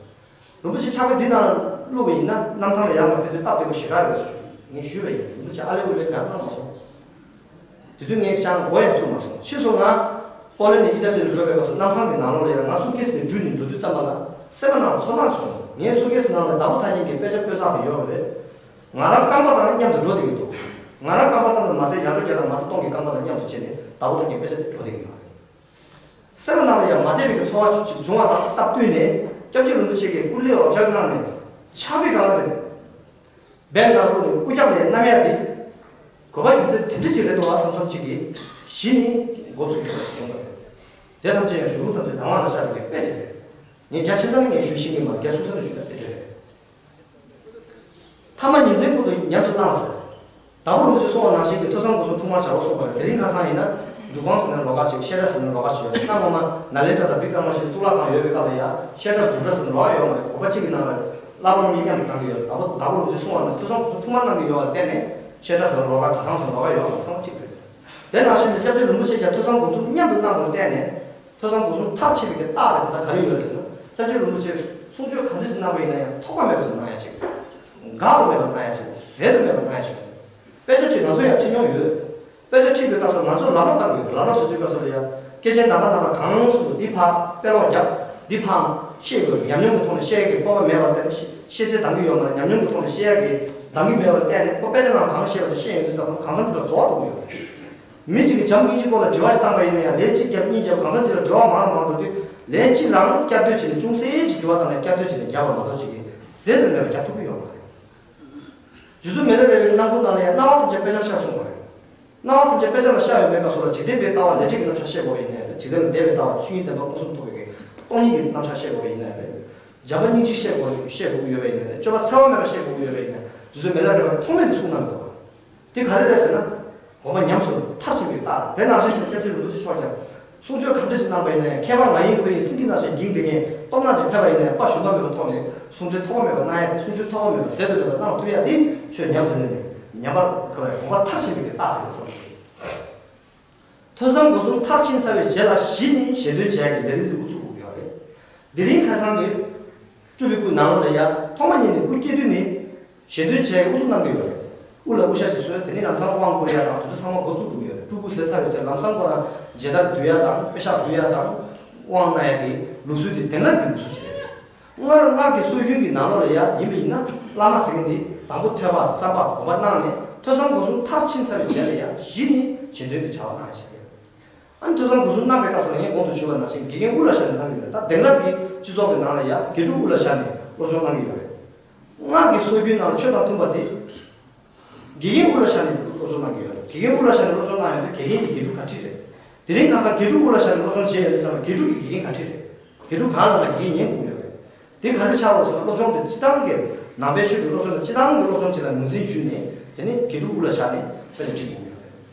རིན་པོ་ཆེ་ཕྱག་དཔེ་འདི་ནང་བླུགས་པ་ཡིན་ན་གནམ་ཐང་ལ་ཡར་མར་ཕེབས་དུས་སྟབས་བདེ་པོ་ཞེ་དྲག་རེད་ཞུ། ངས་ཞུས་པ་ཡིན། རིན་པོ་ཆེ་ཨ་ལེ་ཨུ་ལེ་གང་གནང་མ་སོང་། དེ་དུས་ངས་ཅང་མགོ་ཡང་ཚོས་མ་སོང་། ཕྱིས་སུ་ང་པོ་ལན་ནས་ཨི་ཊ་ལི་ལ་འགྲོ་བའི་སྐབས་སུ་གནམ་ཐང་གི་ནང་ལོགས་ལ་ཡང་ང་སུ་ཀེ་སི་དེ་འདྲུད་ནས་འགྲོ་དུས་ཙམ་པ་ལ་སེམས་པ་ནང་ཚོར་སྣང་ཞིག་བྱུང་། ངའི་སུ་ཀེ་སི་ནང་ལ་བདག་པོ་ཐ་སྙད་ཀྱི་དཔེ་ཆ་སྤོས་ཚགས་དེ་ཡོད་པ་རེད། ང་རང་རྐང་པ་དང་མཉམ་དུ་འགྲོ་བསྡད་ཀྱི་འདུག་ང་རང་རྐང་པ་ཙམ་དུ་མ་ཟད་ཡར་འགྲོ་རྒྱག་དང་མར་འགྲོ་གཏོང་གི་རྐང་པ་དང་མཉམ་དུ་བྱས་ནས་བདག་པོ་ཐ་སྙད་དཔེ་ཆ་དེ་འགྲོ་བསྡད་ཀྱི་ཡོད་རེད། སེམས་པ་ནང་ལ་ཡང་མ་བདེ་བའི་གི་ཚོར་བ་ཅིག་བྱུང་བ་དང་སྟབས་བསྟུན་ནས་སྐྱབས་རྗེ་རིན་པོ་ཆེ་གིས་སྐུ་ལས་འོས་འཕེན་གནང་ནས་ཕྱག་དཔེ་སྒང་ལ་བེག་ནང་བླུགས་ནས་དབུ་རྒྱབ་ལ་བསྣམས་ཡ་དེ། དགོས་པ་རྒྱུ་མཚན་དེ་འདྲ་ཞིག་རེད་འདུག་བསམ་བསམ་ཅིག་གིས་གཞི་ནས་འགོ་ཚུགས་ཐུབ་པ་ཞིག་བྱུང་བ་རེད། དེ་ཐམས་ཅད་ཡང་གཞུང་ལུགས་ཐམས་ཅད་གདམས་ངག་ལ་ཤར་བའི་དཔེ་ཅིག་རེད། ངས་རྒྱ་ཆེ་ས་ནས་ངས་ཞུ་ཤེས་ཀྱི་མ་རེད། རྒྱ་ཆུང་ས་ནས་ཞུས་ན་དེ་འདྲ་རེད། ཐ་མ་ཉིན་མཚན་ཀུན་ཏུ་ཉམས་སུ་བླངས་ཟེར། དྭགས་པོ་རིན་པོ་ཆེས་གསུངས་པ་ནང་བཞིན་གྱི་ཐོས་བསམ་སྒོམ་གསུམ་འཁྲུལ་མ་བྱའོ་གསུངས་པ་རེད། དེ་རིང་ཁ་སང་ཡིན་ན་སྒྲུབ་ཁང་ཟེར་ན་ལོགས་ཀ་ཅིག་བཤད་གྲྭ་ཟེར་ན་ལོགས་ཀ་ཅིག་ཡོད་རེད། གནའ་སྔ་མོ་ནཱ་ལེནྡྲ་དང་བི་ཀྲ་མ་ཤི་ལ་གཙུག་ལག་ཁང་ཡོད་པའི་སྐབས་ལ་ཡང་བཤད་གྲྭ་སྒྲུབ་གྲྭ་ཟེར་ན་ལོགས་ཀ་ཡོད་མ་རེད། དགོན་པ་གཅིག་གི་ནང་ལ་བླ་མ་རྣམས་མཉམ་དུ་གཏང་གི་ཡོད་རེད། དྭགས་པོ་དྭགས་པོ་རིན་པོ་ཆེས་གསུངས་པ་ནང་ཐོས་བསམ་སྒོམ་གསུམ་འཁྲུལ་མ་གནང་གི་ཡོད་པར་བརྟེན་ནས་བཤད་གྲྭ་ཟེར་ན་ལོགས་ཀ། གྲྭ་ཚང་ཟེར་ན་ལོགས་ཀ་ཡོད་པ་ཚང་མ་གཅིག་རེད། དེ་ནང་བཞིན་དུ་སྐྱབས་རྗེ་རིན་པོ་ཆེས་ཀྱང་ཐོས་བསམ་སྒོམ་གསུམ་མཉམ་དུ་གནང་བར་བརྟེན་ནས། ཐོས་བསམ་སྒོམ་གསུམ་མཐར་ཕྱིན་པའི་གི་རྟགས་དེ་ད་ལྟ་ག་རེ་ཡོད་རེད་ཟེར་ན། སྐྱབས་རྗེ་རིན་པོ་ཆེས་ གསུང་ཆོས་ག་འདྲ་ཞིག་གནང་བ་ཡིན་ན་ཡང་ཐོགས་པ་མེད་པ་ཞིག་གནང་ཡ་ཅིག་དགག་ཏུ་མེད་པ་གནང་ཡ་ཅིག་ཟད་དུ་མེད་པ་གནང་ཡ་ཅིག་དཔེ་ཆ་ཁྲིད་ང་ཚོ་ཡང་ཁྲིད་མྱོང་ཡོད། དཔེ་ཆ་ཁྲིད་པའི་སྐབས་སུ་ང་ཚོ་ལབ་ལབ་བཏང་གི་ཡོད། ལབ་ལབ་བཟོ་དུས་སྐབས་སུ་ལ་ཡང་སྐད་ཆའི་འགྲམ་པ་རྣམས་ལ་གང་གསུངས་འདུག་འདི་ཕར་དཔེ་ཀློག་རྒྱབ། འདི་ཕར་ཤེས་དགོས། ཉམས་མྱོང་གི་ཐོག་ནས་ཤེས་ཡ་གི་སྤོབས་པ་མེད་པར་བརྟེན་ཤེས་ཤེས་ཚད་འདང་གི་ཡོད་མ་རེད། ཉམས་མྱོང་གི་ཐོག་ནས་ཤེས་ཡ་གི་འདང་གི་མེད་པར་བརྟེན་ནས་ཁོ་དཔེ་ཆ་ནང་གང་ཤེས་པ་དང་ཤེས་ཡོང་དུས་ཙམ་པ་གང་འཚམ་དེ་ལ་རྫོགས་འགྲོ་གི་ཡོད་རེད། མི་གཅིག་གིས་བྱམས་སྙིང་རྗེའི་སྐོར་ལ་དྲི་བ་ཞིག་བཏང་པ་ཡིན་ན་ཡང་ལན་གཅིག་བརྒྱབ་གཉིས་བརྒྱབ་གང་འཚམ་དེ་ལ་དྲི་བ་མང་རུ་མང་རུ་འགྲོ་དུས་ལན་གཅིག་རང་བསྐྱར་ཟློས་བྱས་ནས་ཅུང་ཟད་ཅིག་འགྱུར་བ་བཏང་ནས་བསྐྱར་ཟློས་བྱས་ནས་བརྒྱབ་པ་མ་གཏོགས་ཅིག་གིས་ཟད་དུ་མེད་པར་བརྒྱབ་ཐུབ་ཀྱི་ཡོད་མ་རེད། རྗེ་བཙུན་མི་ལ་རས་པའི་རྣམ་མགུར་ནང་ལ་ཡང་སྣང་བ་ཐམས་ཅད་དཔེ་ཆར་ཤར་གསུངས་པ་རེད། སྣང་བ་ཐམས་ཅད་དཔེ་ཆ་ལ་ཤར་ཡོད་པའི་སྐབས་སུ་ལ་འཇིག་རྟེན་པའི་ལྟ་བ་ལས་འབྲས་ཀྱི་རྣམ་གཞག་བཤད་དགོས་པ་ཡིན་ནའི་རེད། འཇིག་རྟེན་ལ་འདས་པའི་ལྟ་བ་ཆོས་ཉིད་བདེན་པ་མངོན་སུམ་རྟོགས་པའི་སྟོང་ཉིད་ཀྱི་རྣམ་གཞག་བཤད་དགོས་པ་ཡིན་ནའི་རེད། བྱམས་པ་སྙིང་རྗེ་བཤད་དགོས་བཤད་དགོས་ཀྱི་ཡོད་པ་ཡིན་ནའི་རེད། སྤྱོད་པ་འཚེ་བ་མེད་པ་བཤད་དགོས་ཀྱི་ཡོད་པ་ཡིན་ནའི་རེད། རྗེ་བཙུན་མི་ལ་རས་པ་ཐོགས་མེད་ཀྱི་གསུང་གནང་འདུག་དེ་ག་རེ་རེད་ཟེར་ན། དགོངས་པ་ཉམས་སུ་མཐར་ཕྱིན་པའི་རྟགས་དེ་ནང་བཞིན་གྱི་སྐྱབས་རྗེ་རིན་པོ་ཆེ་མཆོག་ཀྱང་། གསུང་ཆོས་ག་འདྲ་ཞིག་གནང་པ་ཡིན་ན་ཡང་ཁྱད་པར་ང་ཡིན་ཁོ་ཡིན་སེང་གེ་ནང་བཞིན་འགྱིང་བསྡད་མཁན་སྟོབས་ནག་ཅིག་ཕེབས་པ་ཡིན་ན་ཡང་དཔའ་ཞུམ་པ་མེད་པའི་ཐོག་ནས་གསུང་འཕྲིན་ཐོགས་པ་མེད་པ་གནང་ཡ་དེ་གསུང་ཆོས་ཐོགས་པ་མེད་པ་ཟད་དུ་མེད་པ་གནང་ཐུབ་ཡ་དེ་ཆོས་ཉམས་སུ་ལེན་ནས་ཉམས་པར་ཁོ་རའི་དགོངས་པ་མཐར་ཕྱིན་པའི་རྟགས་ཤིག་རེད་བསམ་གྱི། ཐོས་བསམ་སྒོམ་གསུམ་མཐར་ཕྱིན་ཚར་བའི་རྗེས་ལ་གཞི་ནས་ཞལ་འདོན་བྱས་ཀྱི་ལས་རིམ་དེ་འགོ་བཙུགས་དགོས་ཀྱི་ཡོད་རེད། དེ་རིང་ཁ་སང་གི་སྤྲུལ་པའི་སྐུ་ནང་ལོགས་ལ་ཡ་ཐོག་མ་ཉིད་ནས་སྐུ་སྐྱེ་དུས་ནས། ཞལ་འདོན་བྱས་ཡོད་ཚུལ་གནང་གི་ཡོད་རེད། དབུ་ལ་དབུ་ཞྭ་ཞིག་གསོལ། དེ་ནས་ལམ་སང་དབང་བསྐུར་ཡ་དང་དེ་ཚོ་ཚང་མ་འགོ་བཙུགས་འགྲོ་གི་ཡོད་རེད། སྤྲུལ་སྐུ་ཟེར་ཚར་བའི་རྗེས་ལམ་སང་ཁོ་རང་མཇལ་དར་བསྡུ་ཡ་དང་དཔེ་ཤག་བསྡུ་ཡ་དང་དབང་གནང་ཡ་གི་ལུགས་སྲོལ་དེ་དེང་རབས་ཀྱི་ལུགས་སྲོལ་ཞིག་རེད། སྔར་སྔར་གྱི་སྲོལ་རྒྱུན་གྱི་ནང་ལོགས་ལ་ཡ་ཡིན་པ་ཡིན་ན་བླ་མ་ཟེར་མཁན་དེ་དང་པོ་ཐོས་པ་བསམ་པ་སྒོམ་པ་གནང་ནས་ཐོས་བསམ་སྒོམ་གསུམ་མཐར་ཕྱིན་ཚར་བའི་རྗེས་ལ་ཡ་གཞི་ནས་ཞལ་འདོན་གྱི་བྱ་བ་གནང་ཡ་ཞིག་རེད། ཨ་ནི་ཐོས་བསམ་སྒོམ་གསུམ་གནང་པའི་སྐབས་སུ་ལ་ངས་གོང་དུ་ཞུས་པ་ནང་བཞིན་དགེ་རྒན་དབུ་ལ་བཞག་ནས་གནང་གི་ཡོད་རེད། ད་དེང་རབས་ཀྱི་སྤྱི་ཚོགས་ཀྱི་ནང་ལ་ཡ་དགེ་ཕྲུག་དབུ་ལ་བཞག་ནས་སློབ་སྦྱོང་གནང་གི་ཡོད་རེད། སྔར་གྱི་སྲོལ་རྒྱུན་ནང་ལ་ཆོས་དང་མཐུན་པ་དེ། དགེ་རྒན་དབུ་ལ་བཞག་ནས་སློབ་སྦྱོང་གནང་གི་ཡོད་རེད། དགེ་རྒན་དབུ་ལ་བཞག་ནས་སློབ་སྦྱོང་གནང་ཡོད་དུས་དགེ་རྒན་གྱི་དགེ་ཕྲུག་ག་ཁྲིད་རེད། དེ་རིང་ཁ་སང་དགེ་ཕྲུག་དབུ་ལ་བཞག་ནས་སློབ་སྦྱོང་བྱས་ཡོད་དུས་ཙམ་ལ་དགེ་ཕྲུག་གི་དགེ་རྒན་ག་ཁྲིད་རེད། དགེ་ཕྲུག་གང་ལ་ང་དགེ་རྒན་ཉན་དགོས་ཡོད་རེད། དེ་ག་རེ་ཆགས་འོང་ཟེར་ན་སློབ་སྦྱོང་དེ་སྤྱི་བཏང་གི་ནང་པའི་ཆོས་ཀྱི་སློབ་སྦྱོང་དང་སྤྱི་བཏང་གི་སློབ་སྦྱོང་བཅས་ལ་ངོས་འཛིན་ཞུས་ནས་དེ་ནས་དགེ་ཕྲུག་དབུ་ལ་བཞག་ནས་དཔེ་ཆ་ཁྲིད་དགོས་ཡོད་རེད།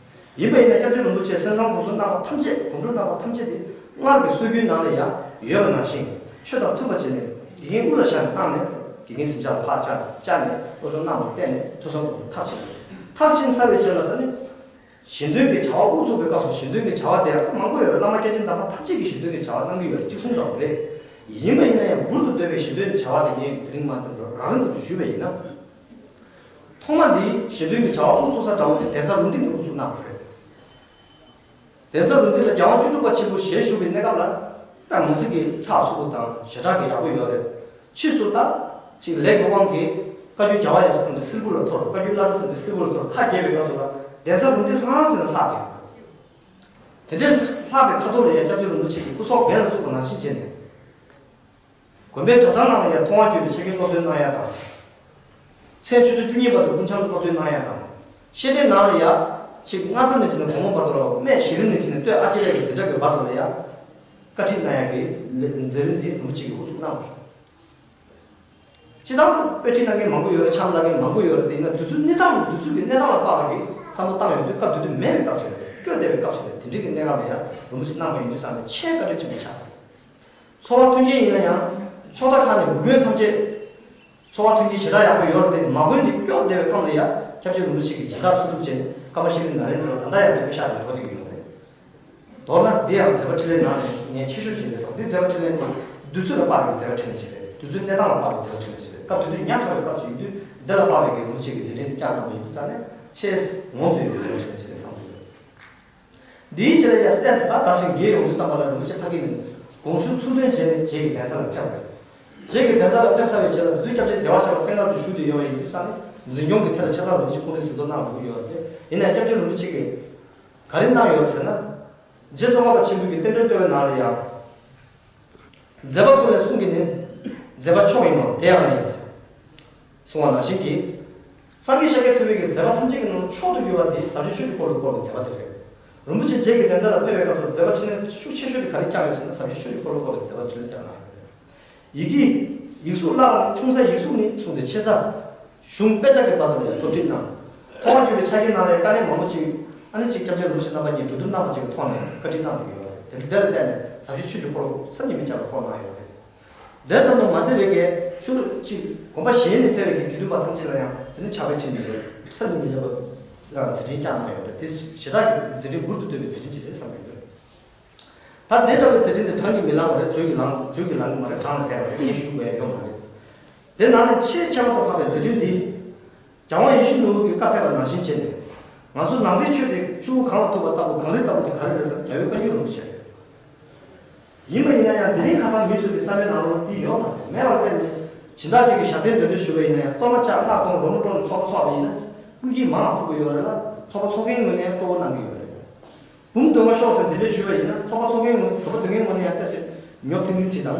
ཡིན་པ་ཡིན་ན་སྐྱབས་རྗེ་རིན་པོ་ཆེས་སེམས་བཟང་སྒོམ་གསུམ་གནང་བ་ཐམས་ཅད་སྒོམ་སྒྲུབ་གནང་བ་ཐམས་ཅད་དེ་སྔར་གྱི་སྲོལ་རྒྱུན་ནང་ལ་ཡང་ཡོད་པ་ནང་བཞིན་ཆོས་དང་མཐུན་པ་བྱས་ནས་དགེ་རྒན་དབུ་ལ་བཞག་ནས་གནང་ནས་དགེ་རྒན་གཟིམ་ཆགས་ལ་ཕར་བཅར་བཅར་ནས་སློབ་སྦྱོང་གནང་བར་བརྟེན་ནས་ཐོས་བསམ་སྒོམ་གསུམ་མཐར་ཕྱིན་དགོས། མཐར་ཕྱིན་ཚར་བའི་རྗེས་ལ་ད་ནི། ཞལ་འདོན་གྱི་བྱ་བ་དབུ་ཚུགས་པའི་སྐབས་སུ་ཞལ་འདོན་གྱི་བྱ་བ་དེ་ཡང་མང་པོ་ཡོད་རེད། བླ་མ་སྐྱེས་ཆེན་དམ་པ་ཐམས་ཅད་ཀྱིས་ཞལ་འདོན་གྱི་བྱ་བ་གནང་གི་ཡོད་རེད། གཅིག་གསུམ་ཙམ་རེད། ཡིན་པ་ཡིན་ན་ཡང་འབུར་དུ་བཏོན་པའི་ཞལ་འདོན་གྱི་བྱ་བ་དེ་ངས་དེ་རིང་མ་འདི་རང་རང་ཙམ་ཞུས་པ་ཡིན་ན། ཐོག་མ་འདི་ཞལ་འདོན་གྱི་བྱ་བ་དབུ་ཚུགས་ས་འདྲ་བོ་དེ་གདན་ས་རུ་འདི་ནས་དབུ་ཚུགས་གནང་བ་རེད། གདན་ས་རུ་འདི་ལ་རྒྱལ་དབང་བཅུ་དྲུག་པ་ཆེན་པོ་ཞལ་བཞུགས་པའི་གནས་སྐབས་ལ་དཔེ་མི་སྲིད་ཀྱི་ཚགས་ཚུད་པོ་དང་ཞེ་དྲག་གི་ཡག་པོ་ཡོད་རེད། ཕྱིས་སུ་ད་ཅིག་ལས་ཀྱི་དབང་གིས་བཀའ་བརྒྱུད་རྒྱལ་བ་ཡབ་སྲས་ཐམས་ཅད་སིལ་བུ་ལ་ཐོར། བཀའ་བརྒྱུད་བླ་སྤྲུལ་ཐམས་ཅད་སིལ་བུ་ལ་ཐོར། ཁ་གྱེས་པའི་སྐབས་སུ་ལ་གདན་ས་རུ་འདི་རང་རང་ཚུན་ལ་ལྷག་བསྡད་ཡོད། དེ་འདྲའི་ལྷག་པའི་ཁ་ཐོག་ལ་ཡང་སྐྱབས་རྗེ་རིན་པོ་ཆེ་གིས་སྐུ་སྲོག་འབེན་ལ་བཙུགས་པ་ནང་བཞིན་བྱས་ནས། དགོན་པའི་གྲྭ་ཚང་ནང་ལ་ཡང་མཐོང་བ་བརྒྱུད་པའི་ཆ་རྐྱེན་སློབ་སྟོན་གནང་ཡ་དང་། མཚན་ཆུ་ཚོད་བཅུ་གཉིས་བར་དུ་སྐུ་འཆམ་སློབ་སྟོན་གནང་ཡ་དང་། བཤད་གྲྭའི་ནང་ལ་ཡ། ཆིག་སྔ་དྲོ་ནས་བྱས་ནས་དགོང་མོ་བར་དུ་ལ་སྨད་ཞི་རིམ་ནས་བྱས་ནས་སྟོད་ཨ་ཅེ་རེ་གི་འཛིན་གྲྭ་གི་བར་དུ་ལ་ཡ། བཀའ་ཁྲིད་གནང་ཡ་གི་ལས་མཛད་རིམ་དེ་རིན་པོ་ཆེ་གིས་འགོ་བཙུགས་གནང་བ་རེད། སྤྱིར་བཏང་དུ་དཔེ་ཁྲིད་གནང་མཁན་མང་པོ་ཡོད་རེད། འཆམ་གནང་མཁན་མང་པོ་ཡོད་རེད། དེ་ཡིན་ན་དུས་ཚོད་གནས་སྟངས་དུས་ཚོད་ཀྱི་གནས་སྟངས་ལ་དཔག་པའི་བསམ་བློ་བཏང་ཡོང་དུས་སྐབས་དེ་དུས་མེད་པའི་སྐབས་ཤིག་རེད། སྐྱོ་བསྡད་པའི་སྐབས་ཤིག་རེད། དེ་འདྲའི་གི་གནས་སྐབས་ལ་ཡང་རིན་པོ་ཆེ་གནང་བ་ཡིན་དུས་ཙང་ནས་ཆེས་བཀའ་དྲིན་ཆེན་པོ་ཆགས་རེད། འཚོ་བ་མཐུན་རྐྱེན་ཡིན་ན་ཡང་། ཕྱོགས་མཐའ་ཁག་ནས་འབུ་རྐོན་ཐམས་ཅད། འཚོ་བ་མཐུན་རྐྱེན་ཞེ་དྲག་ཡག་པོ་ཡོད་རེད་དེ། མ་རྐོན་དེ་སྐྱོ་བསྡད་པའི་ཁམས་ལ་ཡ། སྐྱབས་རྗེ་རིན་པོ་ཆེ་གིས་སྦྱིན་བདག་ཚུལ་ཁྲིམས་བྱས་ནས་ཀརྨ་ཤྲི་ལེན་ནཱ་ལེནྡྲ་ལ་ད་ལྟ་ཡང་དེ་པེ་ཤག་ཏུ་འགྲོ་བསྡད་ཀྱི་ཡོད་རེད། མདོར་ན་འདི་ཡང་མཛད་པ་འཕྲིན་ལས་ནང་ནས་ངས་ཆེ་ཤོས་ཅིག་རེད་བསམ། འདི་མཛད་པ་འཕྲིན་ལས་ནི་དུས་ཚོད་ལ་དཔག་པའི་མཛད་པ་འཕྲིན་ལས་ཅིག་རེད། དུས་ཚོད་གནས་སྟངས་ལ་དཔག་པའི་མཛད་པ་འཕྲིན་ལས་ཅིག་རེད། སྐབས་དེ་དུས་ཉག་ཕྲ་བའི་སྐབས་ཤིག་ཡིན་དུས་འདི་ལ་དཔག་པའི་གི་རིན་པོ་ཆེ་གིས་མཛད་འཕྲིན་འདི་བསྐྱངས་གནང་བ་ཡིན་དུས་ཙང་ནས་ཆེས་ངོམ་དུ་ཡོད་པའི་མཛད་པ་འཕྲིན་ལས་ཅིག་རེད་བསམ་གྱི་ཡོད། འདིའི་རྗེས་ལ་ཡང་ཏོག་ཙམ་ད་དར་ཞིང་རྒྱས་ཡོང་དུས་ཙམ་པ་ལ་རིན་པོ་ཆེ་ཕ་གི་ནས་དགོངས་ཞུ་ཚུལ་སྟོན་བྱས་ནས་རྗེ་གི་གདན་ས་ལ་ཕེབས་པ་རེད། རྗེ་གི་གདན་ས་ལ་ཕེབས་ཚར་བའི་རྗེས་ལ་དེ་དུས་སྐྱབས་རྗེ་བདེ་བར་གཤེགས་པ་བསྟན་སྐར་དུ་བཞུགས་བསྡད་ཡོད་པ་ཡིན་དུས་ཙང་ནས་འཛིན་སྐྱོང་གི་ཐད་ལ་ཆ་ཚང་རིན་པོ་ཆེ་ཁོང་རང་གཟིགས་རྟོག་གནང་དགོས་ཀྱི་ཡོད་རེད། ཡིན་ནའང་སྐྱབས་རྗེ་རིན་པོ་ཆེ་གིས་ག་རེ་གནང་ཡོད་ཟེར་ན། རྗེ་ཙོང་ཁ་པ་ཆེན་པོའི་གི་རྟེན་འབྲེལ་བསྟོད་པའི་ནང་ལ་ཡང་། མཛད་པ་ཀུན་ལས་གསུང་གི་ནི། མཛད་པ་མཆོག་ཡིན་ནོ་དེ་ཡང་ནི། གསུང་བ་ནང་བཞིན་གྱི། སངས་རྒྱས་ཤཱཀྱ་ཐུབ་པའི་གི་མཛད་པ་ཐམས་ཅད་ཀྱི་ནང་མཆོག་ཏུ་གྱུར་པ་དེ་ཟབ་ཆོས་ཆོས་ཀྱི་འཁོར་ལོ་བསྐོར་བའི་མཛད་པ་དེ་རེད། རིན་པོ་ཆེ་རྗེ་གི་གདན་ས་ལ་ཕེབས་པའི་སྐབས་སུ་མཛད་པ་འཕྲིན་ལས་ཤུགས་ཆེ་ཤོས་དེ་ག་རེ་བསྐྱངས་ཡོད་ཟེར་ན་ཟབ་ཆོས་ཆོས་ཀྱི་འཁོར་ལོ་བསྐོར་བའི་མཛད་པ་འཕྲིན་ལས་བསྐྱངས་གནང་ཡོད་རེད། ཡི་གེ། ཡིག་གཟུགས་བཀླགས་པ་ནི་ཆུང་ས་ཡིག་གཟུགས་ནས་བཟུང་སྟེ་ཆེ་ས། གཞུང་དཔེ་ཆ་གི་བར་དུ་ལ་ཡང་ཐོབ་ཁྲིད་གནང་། མཐོང་བ་བརྒྱུད་པའི་ཆ་རྐྱེན་ནང་ལ་ཡང་དཀའ་གནད་མང་པོ་ཅིག་ཨ་ནི་གཅིག་སྐྱབས་རྗེ་རིན་པོ་ཆེ་རྣམ་པ་གཉིས་གྲོས་བསྡུར་གནང་བ་ཅིག་གི་ཐོག་ནས་བཀའ་ཁྲིད་གནང་བསྡད་ཀྱི་ཡོད་རེད། དེ་འདི་ལ་བརྟེན་ནས་ཟབ་ཆོས་ཆོས་ཀྱི་འཁོར་ལོ་བསམ་གྱིས་མི་ཁྱབ་པ་བསྐོར་གནང་ཡོད་རེད། དེ་ཙམ་དུ་མ་ཟད་པའི་གི་ཤུལ་གཅིག་དགོན་པ་གཞན་ནས་ཕེབས་པའི་གི་དགེ་འདུན་པ་ཐམས་ཅད་ལ་ཡང་དེ་ནི་ཕྱག་དཔེ་ཁྲིད་ནས་ཡོད་རེད། བསམ་གྱིས་མི་ཁྱབ་པ་མཛད་འཕྲིན་བསྐྱངས་གནང་ཡོད་རེད། དེ་ཞེ་དྲག་གི་མཛད་འཕྲིན་འབུར་དུ་བཏོན་པའི་མཛད་འཕྲིན་ཅིག་རེད་བསམ་གྱི་ཡོད་རེད། ད་དེ་འདྲ་བའི་མཛད་འཕྲིན་དེ་བགྲང་གིས་མི་ལང་བ་རེད། བརྗོད་ཀྱིས་ལང་བརྗོད་ཀྱིས་ལང་གི་མ་རེད། བགྲང་ལ་བསྡད་པ་རེད། ངས་ཞུ་དགོས་ཡ་ཡོད་མ་རེད། དེ་ནང་ནས་ཆེས་ཁྱད་པར་དུ་འཕགས་པའི་མཛད་འཕྲིན་འདི། རྒྱལ་དབང་ཡིད་བཞིན་ནོར་བུ་གིས་བཀའ་ཕེབས་པ་ནང་བཞིན་བྱས་ནས། ང་ཚོ་ནང་པའི་ཆོས་དེ་ཆུ་བོ་གངས་ལ་ཐུག་པ་ལྟ་བུ་གངས་རི་ལྟ་བུ་དེ་ག་རེ་རེད་ཟེར་ན་རྒྱལ་བའི་བཀའ་འགྱུར་རིན་པོ་ཆེ་རེད། ཡིན་པ་ཡིན་ན་ཡང་དེ་རིང་ཁ་སང་མི་ཚོས་ཀྱི་བསམ་པའི་ནང་ལོགས་དེ་ཡོད་མ་རེད། མེད་པར་བརྟེན་ནས་སྦྱིན་བདག་ཅིག་གིས་ཞབས་བརྟན་འདོན་སྤྲོད་ཞུས་པ་ཡིན་ན་ཡང་གཏོར་མ་ལྕགས་སྣག་སྟོང་རོལ་མོ་དཀྲོལ་ནས་ཚོགས་པ་འཚོགས་པ་ཡིན་ན་ཀུན་གྱིས་མང་བ་ཕུལ་གྱི་ཡོད་རེད་ལ། ཚོགས་པ་ཚོགས་མཁན་ངོས་ནས་ཡང་སྤྲོ་བོ་གནང་གི་ཡོད་རེད། འབུམ་སྡོད་མ་ཤོག་ཟེར་འདི་འདྲ་ཞུས་པ་ཡིན་ན་ཚོགས་པ་ཚོགས་མཁན་ངོས་ནས་དོ་པ་དོན་མཁན་ངོས་ནས་ཡང་ཏོག་ཙམ་ཉོབ་ཐིང་ཐིང་བྱེད་དང་།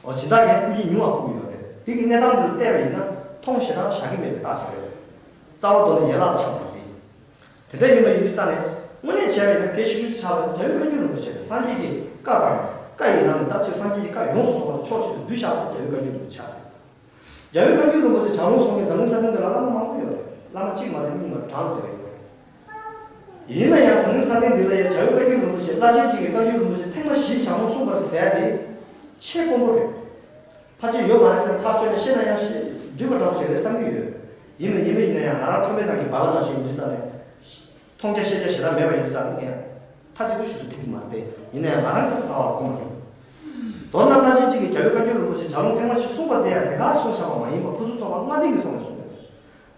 འོ་སྦྱིན་བདག་གིས་ཀུན་གྱིས་ཉུང་བ་ཕུལ་གྱི་ཡོད་རེད། དེ་གི་གནས་སྟངས་འདི་ལ་བལྟས་པ་ཡིན་ན་མཐོང་ཞེ་དྲག་བཞག་གི་མེད་པའི་རྟགས་ཤིག་རེད། རྩ་བ་དོར་ནས་ཡན་ལག་ལ་ཆགས་པ་དེ། དེ་འདྲ་ཡིན་པ་ཡིན་དུས་རྩ་ནས་དངོས་གནས་བྱས་པ་ཡིན་ན་གལ་ཆེ་ཤོས་ཆགས་པ་ནི་རྒྱལ་བའི་བཀའ་འགྱུར་རིན་པོ་ཆེ་རེད། སངས་རྒྱས་ཀྱི་བཀའ་དང་། བཀའ་ཡི་ནང་ནས་ད་ཅིག་སངས་རྒྱས་ཀྱི་བཀའ་ཡོངས་སུ་རྫོགས་པ་དང་ཕྱོགས་གཅིག་ཏུ་བསྡུས་བཞག་པ་རྒྱལ་བའི་བཀའ་འགྱུར་རིན་པོ་ཆེ་རེད། རྒྱལ་བའི་བཀའ་འགྱུར་རིན་པོ་ཆེ་ལྗགས་ལུང་གསུང་མཁན་འཛམ་གླིང་ས་སྟེང་འདི་ལ་བླ་མ་མང་པོ་ཡོད་རེད། བླ་མ་གཅིག་མ་རེད། གཉིས་མ་རེད། གྲངས་ལས་འདས་པ་ཡོད་རེད། ཡིན་ན་ཡང་འཛམ་གླིང་ས་སྟེང་འདི་ལ་ཡང་རྒྱལ་བའི་བཀའ་འགྱུར་རིན་པོ་ཆེ་བླ་ཆེན་གཅིག་གི་བཀའ་འགྱུར་རིན་པོ་ཆེ་ཐེངས་མ་བཞི་ལྗགས་ལུང་གསུངས་པ་རེད་ཟེར་ཡ་དེ་ཆེས་དཀོན་པོ་རེད། ཕལ་ཆེར་ཡོད་མ་རེད་ཟེར་ན་ཐག་ཆོད་ནས་བཤད་ན་ཡང་བཤད་འགྲིག་པ་འདྲ་པོ་ཞིག་རེད་བསམ་གྱི་ཡོད། ཡིན་ན་ཡིན་པ་ཡིན་ན་ཡང་ང་རང་ཁྲོན་པའི་ནང་གི་སྦལ་པ་ནང་བཞིན་ཡིན་དུས་ཙང་ནས། མཐོང་རྒྱ་ཤེས་རྒྱ་ཞེ་དྲག་མེད་པ་ཡིན་དུས་ཙང་ནས་ངས་མཐའ་གཅིག་ཏུ་ཞུ་ཚུལ་འགྲིག་གི་མ་རེད་དེ། ཡིན་ན་ཡང་ང་རང་གིས་ལྟ་བར་གོ་མ་མྱོང་། མདོར་ན་བླ་ཆེན་གཅིག་གིས་རྒྱལ་བའི་བཀའ་འགྱུར་རིན་པོ་ཆེ་ལྗགས་ལུང་ཐེངས་མ་བཞི་གསུངས་པ་དེ་ཡང་དེ་གར་གསུངས་བཞག་པ་མ་ཡིན་པར་ཕུན་སུམ་ཚོགས་པ་ལྔ་ལྡན་གྱི་ཐོག་ནས་གསུངས་ཡོད།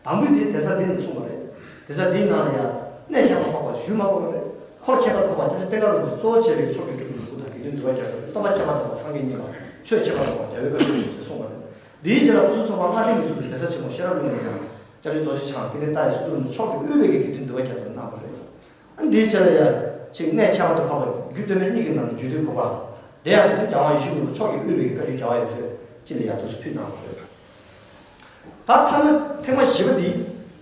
དང་པོའི་དེ་གདན་ས་འདི་ནས་གསུངས་པ་རེད། གདན་ས་འདིའི་ནང་ལ་ཡང་གནས་ཁྱད་པར་འཕགས་པ་ཞུས་མ་དགོས་པ་རེད། འཁོར་ཁྱད་པར་འཕགས་པ་སྐྱབས་རྗེ་བསྟན་དགའ་རིན་པོ་ཆེ་གཙོ་བོ་བྱས་པའི་ཕྱོགས་ཀྱི་སྤྲུལ་པའི་སྐུ་དང་དགེ་འདུན་འདུས་པ་རྒྱ་མཚོ། སྟོན་པ་ཁྱད་པར་དུ་འཕགས་པ་སངས་རྒྱས་མཉན་པ། ཆོས་ཁྱད་པར་དུ་འཕགས་པ་རྒྱལ་བའི་བཀའ་འགྱུར་རིན་པོ་ཆེ་གསུངས་པ་རེད། འདིའི་རྗེས་ལ་ཕུན་སུམ་ཚོགས་པ་ལྔ་ལྡན་གྱིས་གཙོས་པའི་གདན་ས་ཆེན་མོ་ཤེས་རབ་གླིང་ལ་ཡང་། སྐྱབས་རྗེ་རྡོ་རྗེ་འཆང་ཀུན་ལྡན་ཏཱའི་སི་ཏུ་རིན་པོ་ཆེ་མཆོག་གིས་དབུས་པའི་དགེ་འདུན་འདུས་པ་རྒྱ་མཚོ་གནང་བ་རེད། ཨ་ནི་འདིའི་རྗེས་ལ་ཡང་ཅིག་གནས་ཁྱད་པར་དུ་འཕགས་པ་རྒྱུད་སྟོད་སྨད་གཉིས་ཀྱི་ནང་ནས་རྒྱུད་སྟོད་དགོན་པ། དེ་ཡང་རྒྱལ་དབང་ཡིད་བཞིན་ནོར་བུ་མཆོག་གིས་དབུས་པའི་བཀའ་བརྒྱུད་རྒྱལ་བ་ཡབ་སྲས་སྤྱི་ལ་ཡང་དུས་སུ་ཕུལ་གནང་བ་རེད། ད་ཐ་མ་ཐེངས་མ་བཞི་པ་འདི་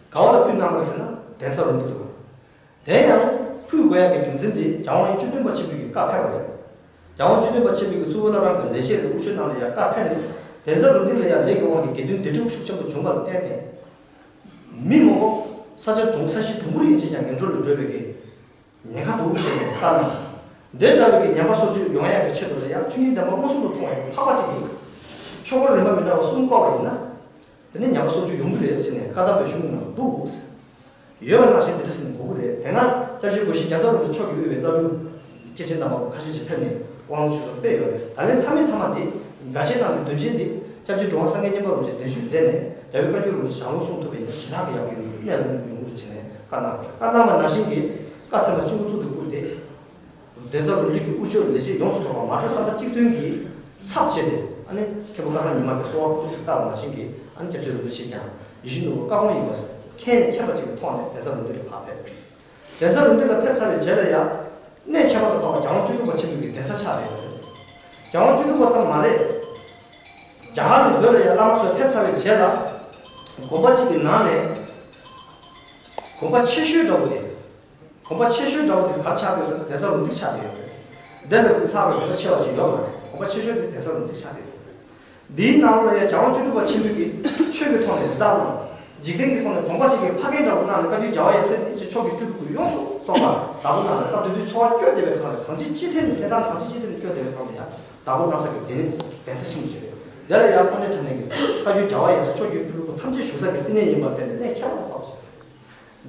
ག་བ་ལ་ཕུལ་གནང་བ་རེད་ཟེར་ན་གདན་ས་རུ་འདི་འདུག་དེ་ཡང་ཕུལ་དགོས་ཡག་གི་རྒྱུ་མཚན་དེ་རྒྱལ་དབང་བཅུ་བདུན་པ་ཆེན་པོས་ཀྱི་བཀའ་ཕེབས་པ་རེད། རྒྱལ་དབང་བཅུ་བདུན་པ་ཆེན་པོས་ཀྱི་གཙུག་ལག་ཁང་གི་ལས་བྱེད་རེད། དབུ་ཆོས་ནང་ལ་ཡང་བཀའ་ཕེབས་ནས་གདན་ས་རུ་འདི་ལ་ཡང་ལས་ཀྱི་དབང་གིས་དགེ་འདུན་སྡེ་ཁྲི་པོ་ཤུགས་ཆེན་པོ་བྱུང་བ་ལ་བརྟེན་ནས། མི་མང་པོ་ས་ཆ་གྲོང་ས་གཞི་གྲུང་པོར་ཡིན་ཕྱིན་ཀྱང་ངན་འགྲོ་ལ་འགྲོ་བའི་གི་ཉེན་ཁ་འདུག་ཟེར་ནས་བཀའ་གནང་། འདི་འདྲ་བའི་གི་ཉེན་ཁ་སོར་ཆུད་ཡོང་ཡག་གི་ཆེད་དུ་ལ་ཡང་ཆོས་ཉིད་བདེན་པ་མངོན་སུམ་དུ་མཐོང་བའི་འཕགས་པ་གཅིག་གིས། ཆོས་འཁོར་རིམ་པ་མི་འདྲ་བ་གསུམ་བསྐོར་བ་ཡིན་ན། དེ་ནི་ཉམས་པ་སོར་ཆུད་ཡོང་གི་རེད་ཟེར་ནས་བཀའ་གདམས་པའི་གཞུང་ནང་འདུག་ཟེར། ཡོད་པ་ནང་བཞིན་དེ་འདྲ་ཟེར་ནས་གོ་གི་རེད། དེ་སྔ་སྐྱབས་རྗེ་སྒོ་བཞི་རྒྱ་མཚོ་རིན་པོ་ཆེ་མཆོག་གིས་དབུས་པའི་བླ་སྤྲུལ་སྐྱེས་ཆེན་དམ་པ་ཁ་ཤས་ཤིག་ཕེབས་ནས་དབང་ལུང་ཆོས་ཚོགས་སྤེལ་ཡོད་རེད། ད་ལན་མཐའ་མའི་མཐའ་མ་དེ་འགའ་ཤས་ནང་གི་དོན་ཆེན་དེ་སྐྱབས་རྗེ་གྲུབ་དབང་སངས་རྒྱས་མཉན་པ་རིན་པོ་ཆེ་གདན་ཞུས་མཛད་ནས་རྒྱལ་བའི་བཀའ་འགྱུར་རིན་པོ་ཆེ་ལྗགས་ལུང་གསུང་ཐུབ་པ་ཡིན་ན་ཞེ་དྲག་གི་ཡག་པོ་ཡོང་གི་རེད། གནད་ལ་ཡོང་གི་རེད་ཟེར་ནས་བཀའ་གནང་བ་རེད། བཀའ་གནང་བ་ནང་བཞིན་གྱི་བཀའ་ཚད་མ་བཅུ་པོ་གཙུག་ཏུ་བཀུར་ཏེ། གདན་ས་རུ་འདི་གི་དབུ་ཆོས་ལས་བྱེད་ཡོངས་སུ་རྫོགས་པ་མ་གྲོས་བསམ་པ་གཅིག་མཐུན་གྱིས་ཚབ་བྱས་ཏེ། ཨ་ནི་མཁན་པོ་ཀ་སང་ཉི་མ་གི་གསོལ་བ་ཕུར་ཚུགས་ཀྱིས་བཏབ་པ་ནང་བཞིན་གྱིས། ཨ་ནི་སྐྱབས་རྗེ་རིན་པོ་ཆེས་ཀྱང་ཡིད་བཞིན་ནོར་བུ་བཀའ་དགོངས་ཡིན་པ་མཁྱེན་ནས་མཁྱེན་པ་ཅིག་གི་ཐོག་ནས་གདན་ས་རུ་འདི་ལ་ཕར་ཕེབས། གདན་ས་རུ་འདི་ལ་ཕེབས་ཚར་བའི་རྗེས་ལ་ཡང་། གནས་ཁྱད་པར་དུ་འཕགས་པ་རྒྱལ་དབང་བཅུ་དྲུག་པ་ཆེན་པོའི་གི་གདན་ས་ཆགས་ཡོད་རེད། རྒྱལ་དབང་བཅུ་དྲུག་པ་ཙམ་མ་རེད། རྒྱ་གར་ནས་བོད་ལ་ཡང་བླ་མ་ཚོ་ཕེབས་ཚར་བའི་རྗེས་ལ། དགོན་པ་གཅིག་གི་ནང་ནས་དགོན་པ་ཆེ་ཤོས་འདྲ་བོ་དེ། དགོན་པ་ཆེ་ཤོས་འདྲ་བོ་དེ་ག་རེ་ཆགས་འདུག་ཟེར་ན་གདན་ས་རུ་འདི་ཆགས་བསྡད་ཡོད་རེད། འདི་ལས་ལྷག་པའི་གདན་ས་ཆེ་བ་ཅིག་ཡོད་མ་རེད། དགོན་པ་ཆེ་ཤོས་དེ་གདན་ས་རུ་འདི་ཆགས་བསྡད་ཡོད་རེད། འདིའི་ནང་ལ་ཡང་རྒྱལ་དབང་བཅུ་དྲུག་པ་ཆེན་པོས་ཀྱིས་ཆོས་ཀྱི་ཐོག་ནས་འདི་ལྟར་གནང་། འཇིག་རྟེན་གྱི་ཐོག་ནས་གྲོང་པ་གཅིག་གི་ཕ་རྒན་འདྲ་བོ་གནང་ནས་བཀའ་བརྒྱུད་རྒྱལ་བ་ཡབ་སྲས་ཀྱི་ཆོས་ཀྱི་སྤྲུལ་སྐུ་ཡོངས་སུ་རྫོགས་པ་བདག་པོ་གནང་ནས་བཀའ་བསྡུ་འཚོ་བ་སྐྱོ་བདེ་བའི་ཁང་ལ་གང་ཅི་ཅི་ཐད་ནས་ལྷ་དང་གང་ཅི་ཅི་ཐད་ནས་སྐྱོ་བདེ་བའི་ཁང་ལ་ཡང་བདག་པོ་གནང་ས་ཀྱི་དེ་ནི་གདན་ས་ཆེན་པོ་ཞིག་རེད། འདི་ལ་ཡང་དངོས་གནས་དྲང་གནས་ཀྱི་བཀའ་བརྒྱུད་རྒྱལ་བ་ཡབ་སྲས་ཆོས་ཀྱི་སྤྲུལ་སྐུ་ཐམས་ཅད་བཞུགས་ས་ཀྱི་བསྟི་གནས་ཡིན་པར་བརྟེན་ནས་གནས་ཁྱད་པར་དུ་འཕགས་པ་ཞིག་རེད།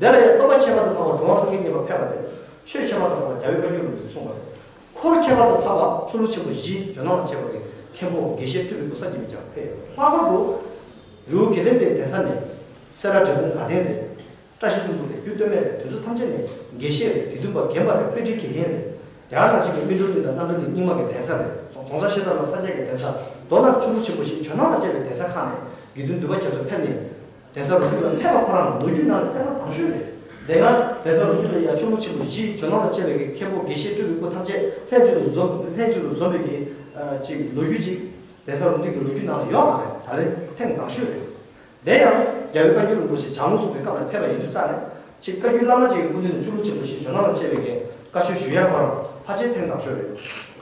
དེ་ལ་ཡང་སྟོན་པ་ཁྱད་པར་དུ་འཕགས་པ་གྲུབ་དབང་སངས་རྒྱས་མཉན་པ་ཕེབས་པ་རེད། ཆོས་ཁྱད་པར་དུ་འཕགས་པ་རྒྱལ་བའི་བཀའ་འགྱུར་རིན་པོ་ཆེ་གསུངས་པ་རེད། འཁོར་ཁྱད་པར་དུ་འཕགས་པ་ཆོ་ལུགས་ཆེན་པོ་བཞི་ཇོ་ནང་ལ་བཅས་པ་རེད། མཁན་པོ་དགེ་བཤེས་སྤྲུལ་པའི་སྐུ་ས་ཀྱི་མི་ཀྱང་ཕེབས་ཡོད། ལྷག་པར་དུ་རི་བོ་དགེ་ལྡན་པའི་གདན་ས་ནས་སེ་ར་འབྲས་སྤུངས་དགའ་ལྡན་རེད། བཀྲ་ཤིས་ལྷུན་པོ་རེད། རྒྱུད་སྟོད་སྨད་རེད། དེ་ཚོ་ཐམས་ཅད་ནས་དགེ་བཤེས་རེད། དགེ་འདུན་པ་རྒན་པ་རེད། དཔེ་ཁྲིད་དགེ་རྒན་རེད། དེ་ནང་བཞིན་གྱི་སྨིན་གྲོལ་གླིང་དང་རྣམ་གྲོལ་གླིང་རྙིང་མ་གི་གདན་ས་རེད། རྫོང་རྫོང་སར་བཤད་གྲྭ་ལ་སངས་རྒྱས་ཀྱི་གདན་ས། མདོར་ན་ཆོ་ལུགས་ཆེན་པོ་བཞི་ཇོ་ནང་ལ་བཅས་པའི་གདན་ས་ཁག་ནས་དགེ་འདུན་འདུས་པ་རྒྱ་མཚོ་ཕེབས་ནས། གདན་ས་རུ་འདི་ལ་ཕེབས་པ་ཁོ་རང་ལོ་རྒྱུས་ནང་ལ་ཐེངས་མ་དང་ཤོས་རེད། དེ་སྔ་གདན་ས་རུ་འདི་ལ་ཡང་ཆོ་ལུགས་ཆེན་པོ་བཞི་ཇོ་ནང་ལ་བཅས་པའི་གི་མཁན་པོ་དགེ་བཤེས་སྤྲུལ་པའི་སྐུ་ཐམས་ཅད་ལྷན་ཅིག་ཏུ་འཛོམས། ལྷན་ཅིག་ཏུ་འཛོམས་པའི་གི་ཨ་ཅིག་ལོ་རྒྱུས་ཅིག་གདན་ས་རུ་འདི་གི་ལོ་རྒྱུས་ནང་ལ་ཡོད་མ་རེད། ད་རེས་ཐེངས་དང་ཤོས་རེད། དེ་ཡང་རྒྱལ་བའི་བཀའ་འགྱུར་རིན་པོ་ཆེ་ལྗགས་ལུང་གསུངས་པའི་སྐབས་ལ་ཕེབས་པ་ཡིན་དུས་ཙང་ནས་ཅིག་བཀའ་བརྒྱུད་བླ་མ་ཅིག་གི་སྐུ་མདུན་ནས་ཆོ་ལུགས་ཆེན་པོ་བཞི་ཇོ་ནང་ལ་བཅས་པའི་གི་བཀའ་ཆོས་ཞུ་ཡག་ཁོ་རང་ཕལ་ཆེར་ཐེངས་དང་ཤོས་རེད།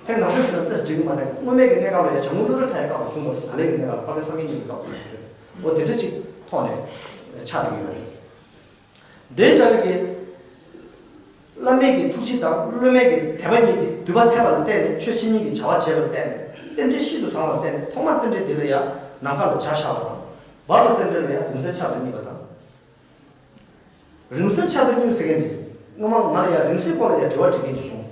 ཐེངས་དང་ཤོས་ཟེར་ན་ཏོག་ཙམ་འགྲིག་གི་མ་རེད། སྔོན་མའི་གི་གནས་སྐབས་ལ་ཡང་བྱམས་མགོན་བློ་གྲོས་མཐའ་ཡས་སྐབས་ལ་བྱུང་བ་རེད། ད་ལན་གྱི་གནས་སྐབས་ལ་དཔལ་ལྡན་སངས་རྒྱས་ཉིད་ཀྱི་སྐབས་སུ་བྱུང་བ་རེད། འོ་དེ་འདྲ་ཅིག་ཐོག་ནས་ཆགས་བསྡད་ཀྱི་ཡོད་རེད། དེ་འདྲ་བའི་གི་བླ་མའི་གི་ཐུགས་རྗེ་དང་སློབ་མའི་གི་དད་པ་གཉིས་དེ་འདུས་པ་ཐེབས་པ་ལ་བརྟེན་ནས་ཆོས་འཆད་ཉན་གྱི་བྱ་བ་བྱས་པ་ལ་བརྟེན་ནས་རྟེན་འབྲེལ་ཤིན་ཏུ་བཟང་བ་ལ་བརྟེན་ནས་ཐོག་མར་རྟེན་འབྲེལ་དེ་ལ་ཡང་ནམ་མཁའ་ལ་བྱ་ཤར་བ་དང་། བར་དུ་རྟེན་འབྲེལ་ལ་ཡང་རིང་བསྲེལ་ཆར་དང་གཉིས་པ་དང་། རིང་བསྲེལ་ཆར་དང་གཉིས་ཟེར་མཁན་དེ་སྔོན་མ་ང་ལ་ཡང་རིང་བསྲེལ་སྐོར་ལ་ཡང་དྲི་བ་འདྲི་མཁན་ཅིག་བྱུང་།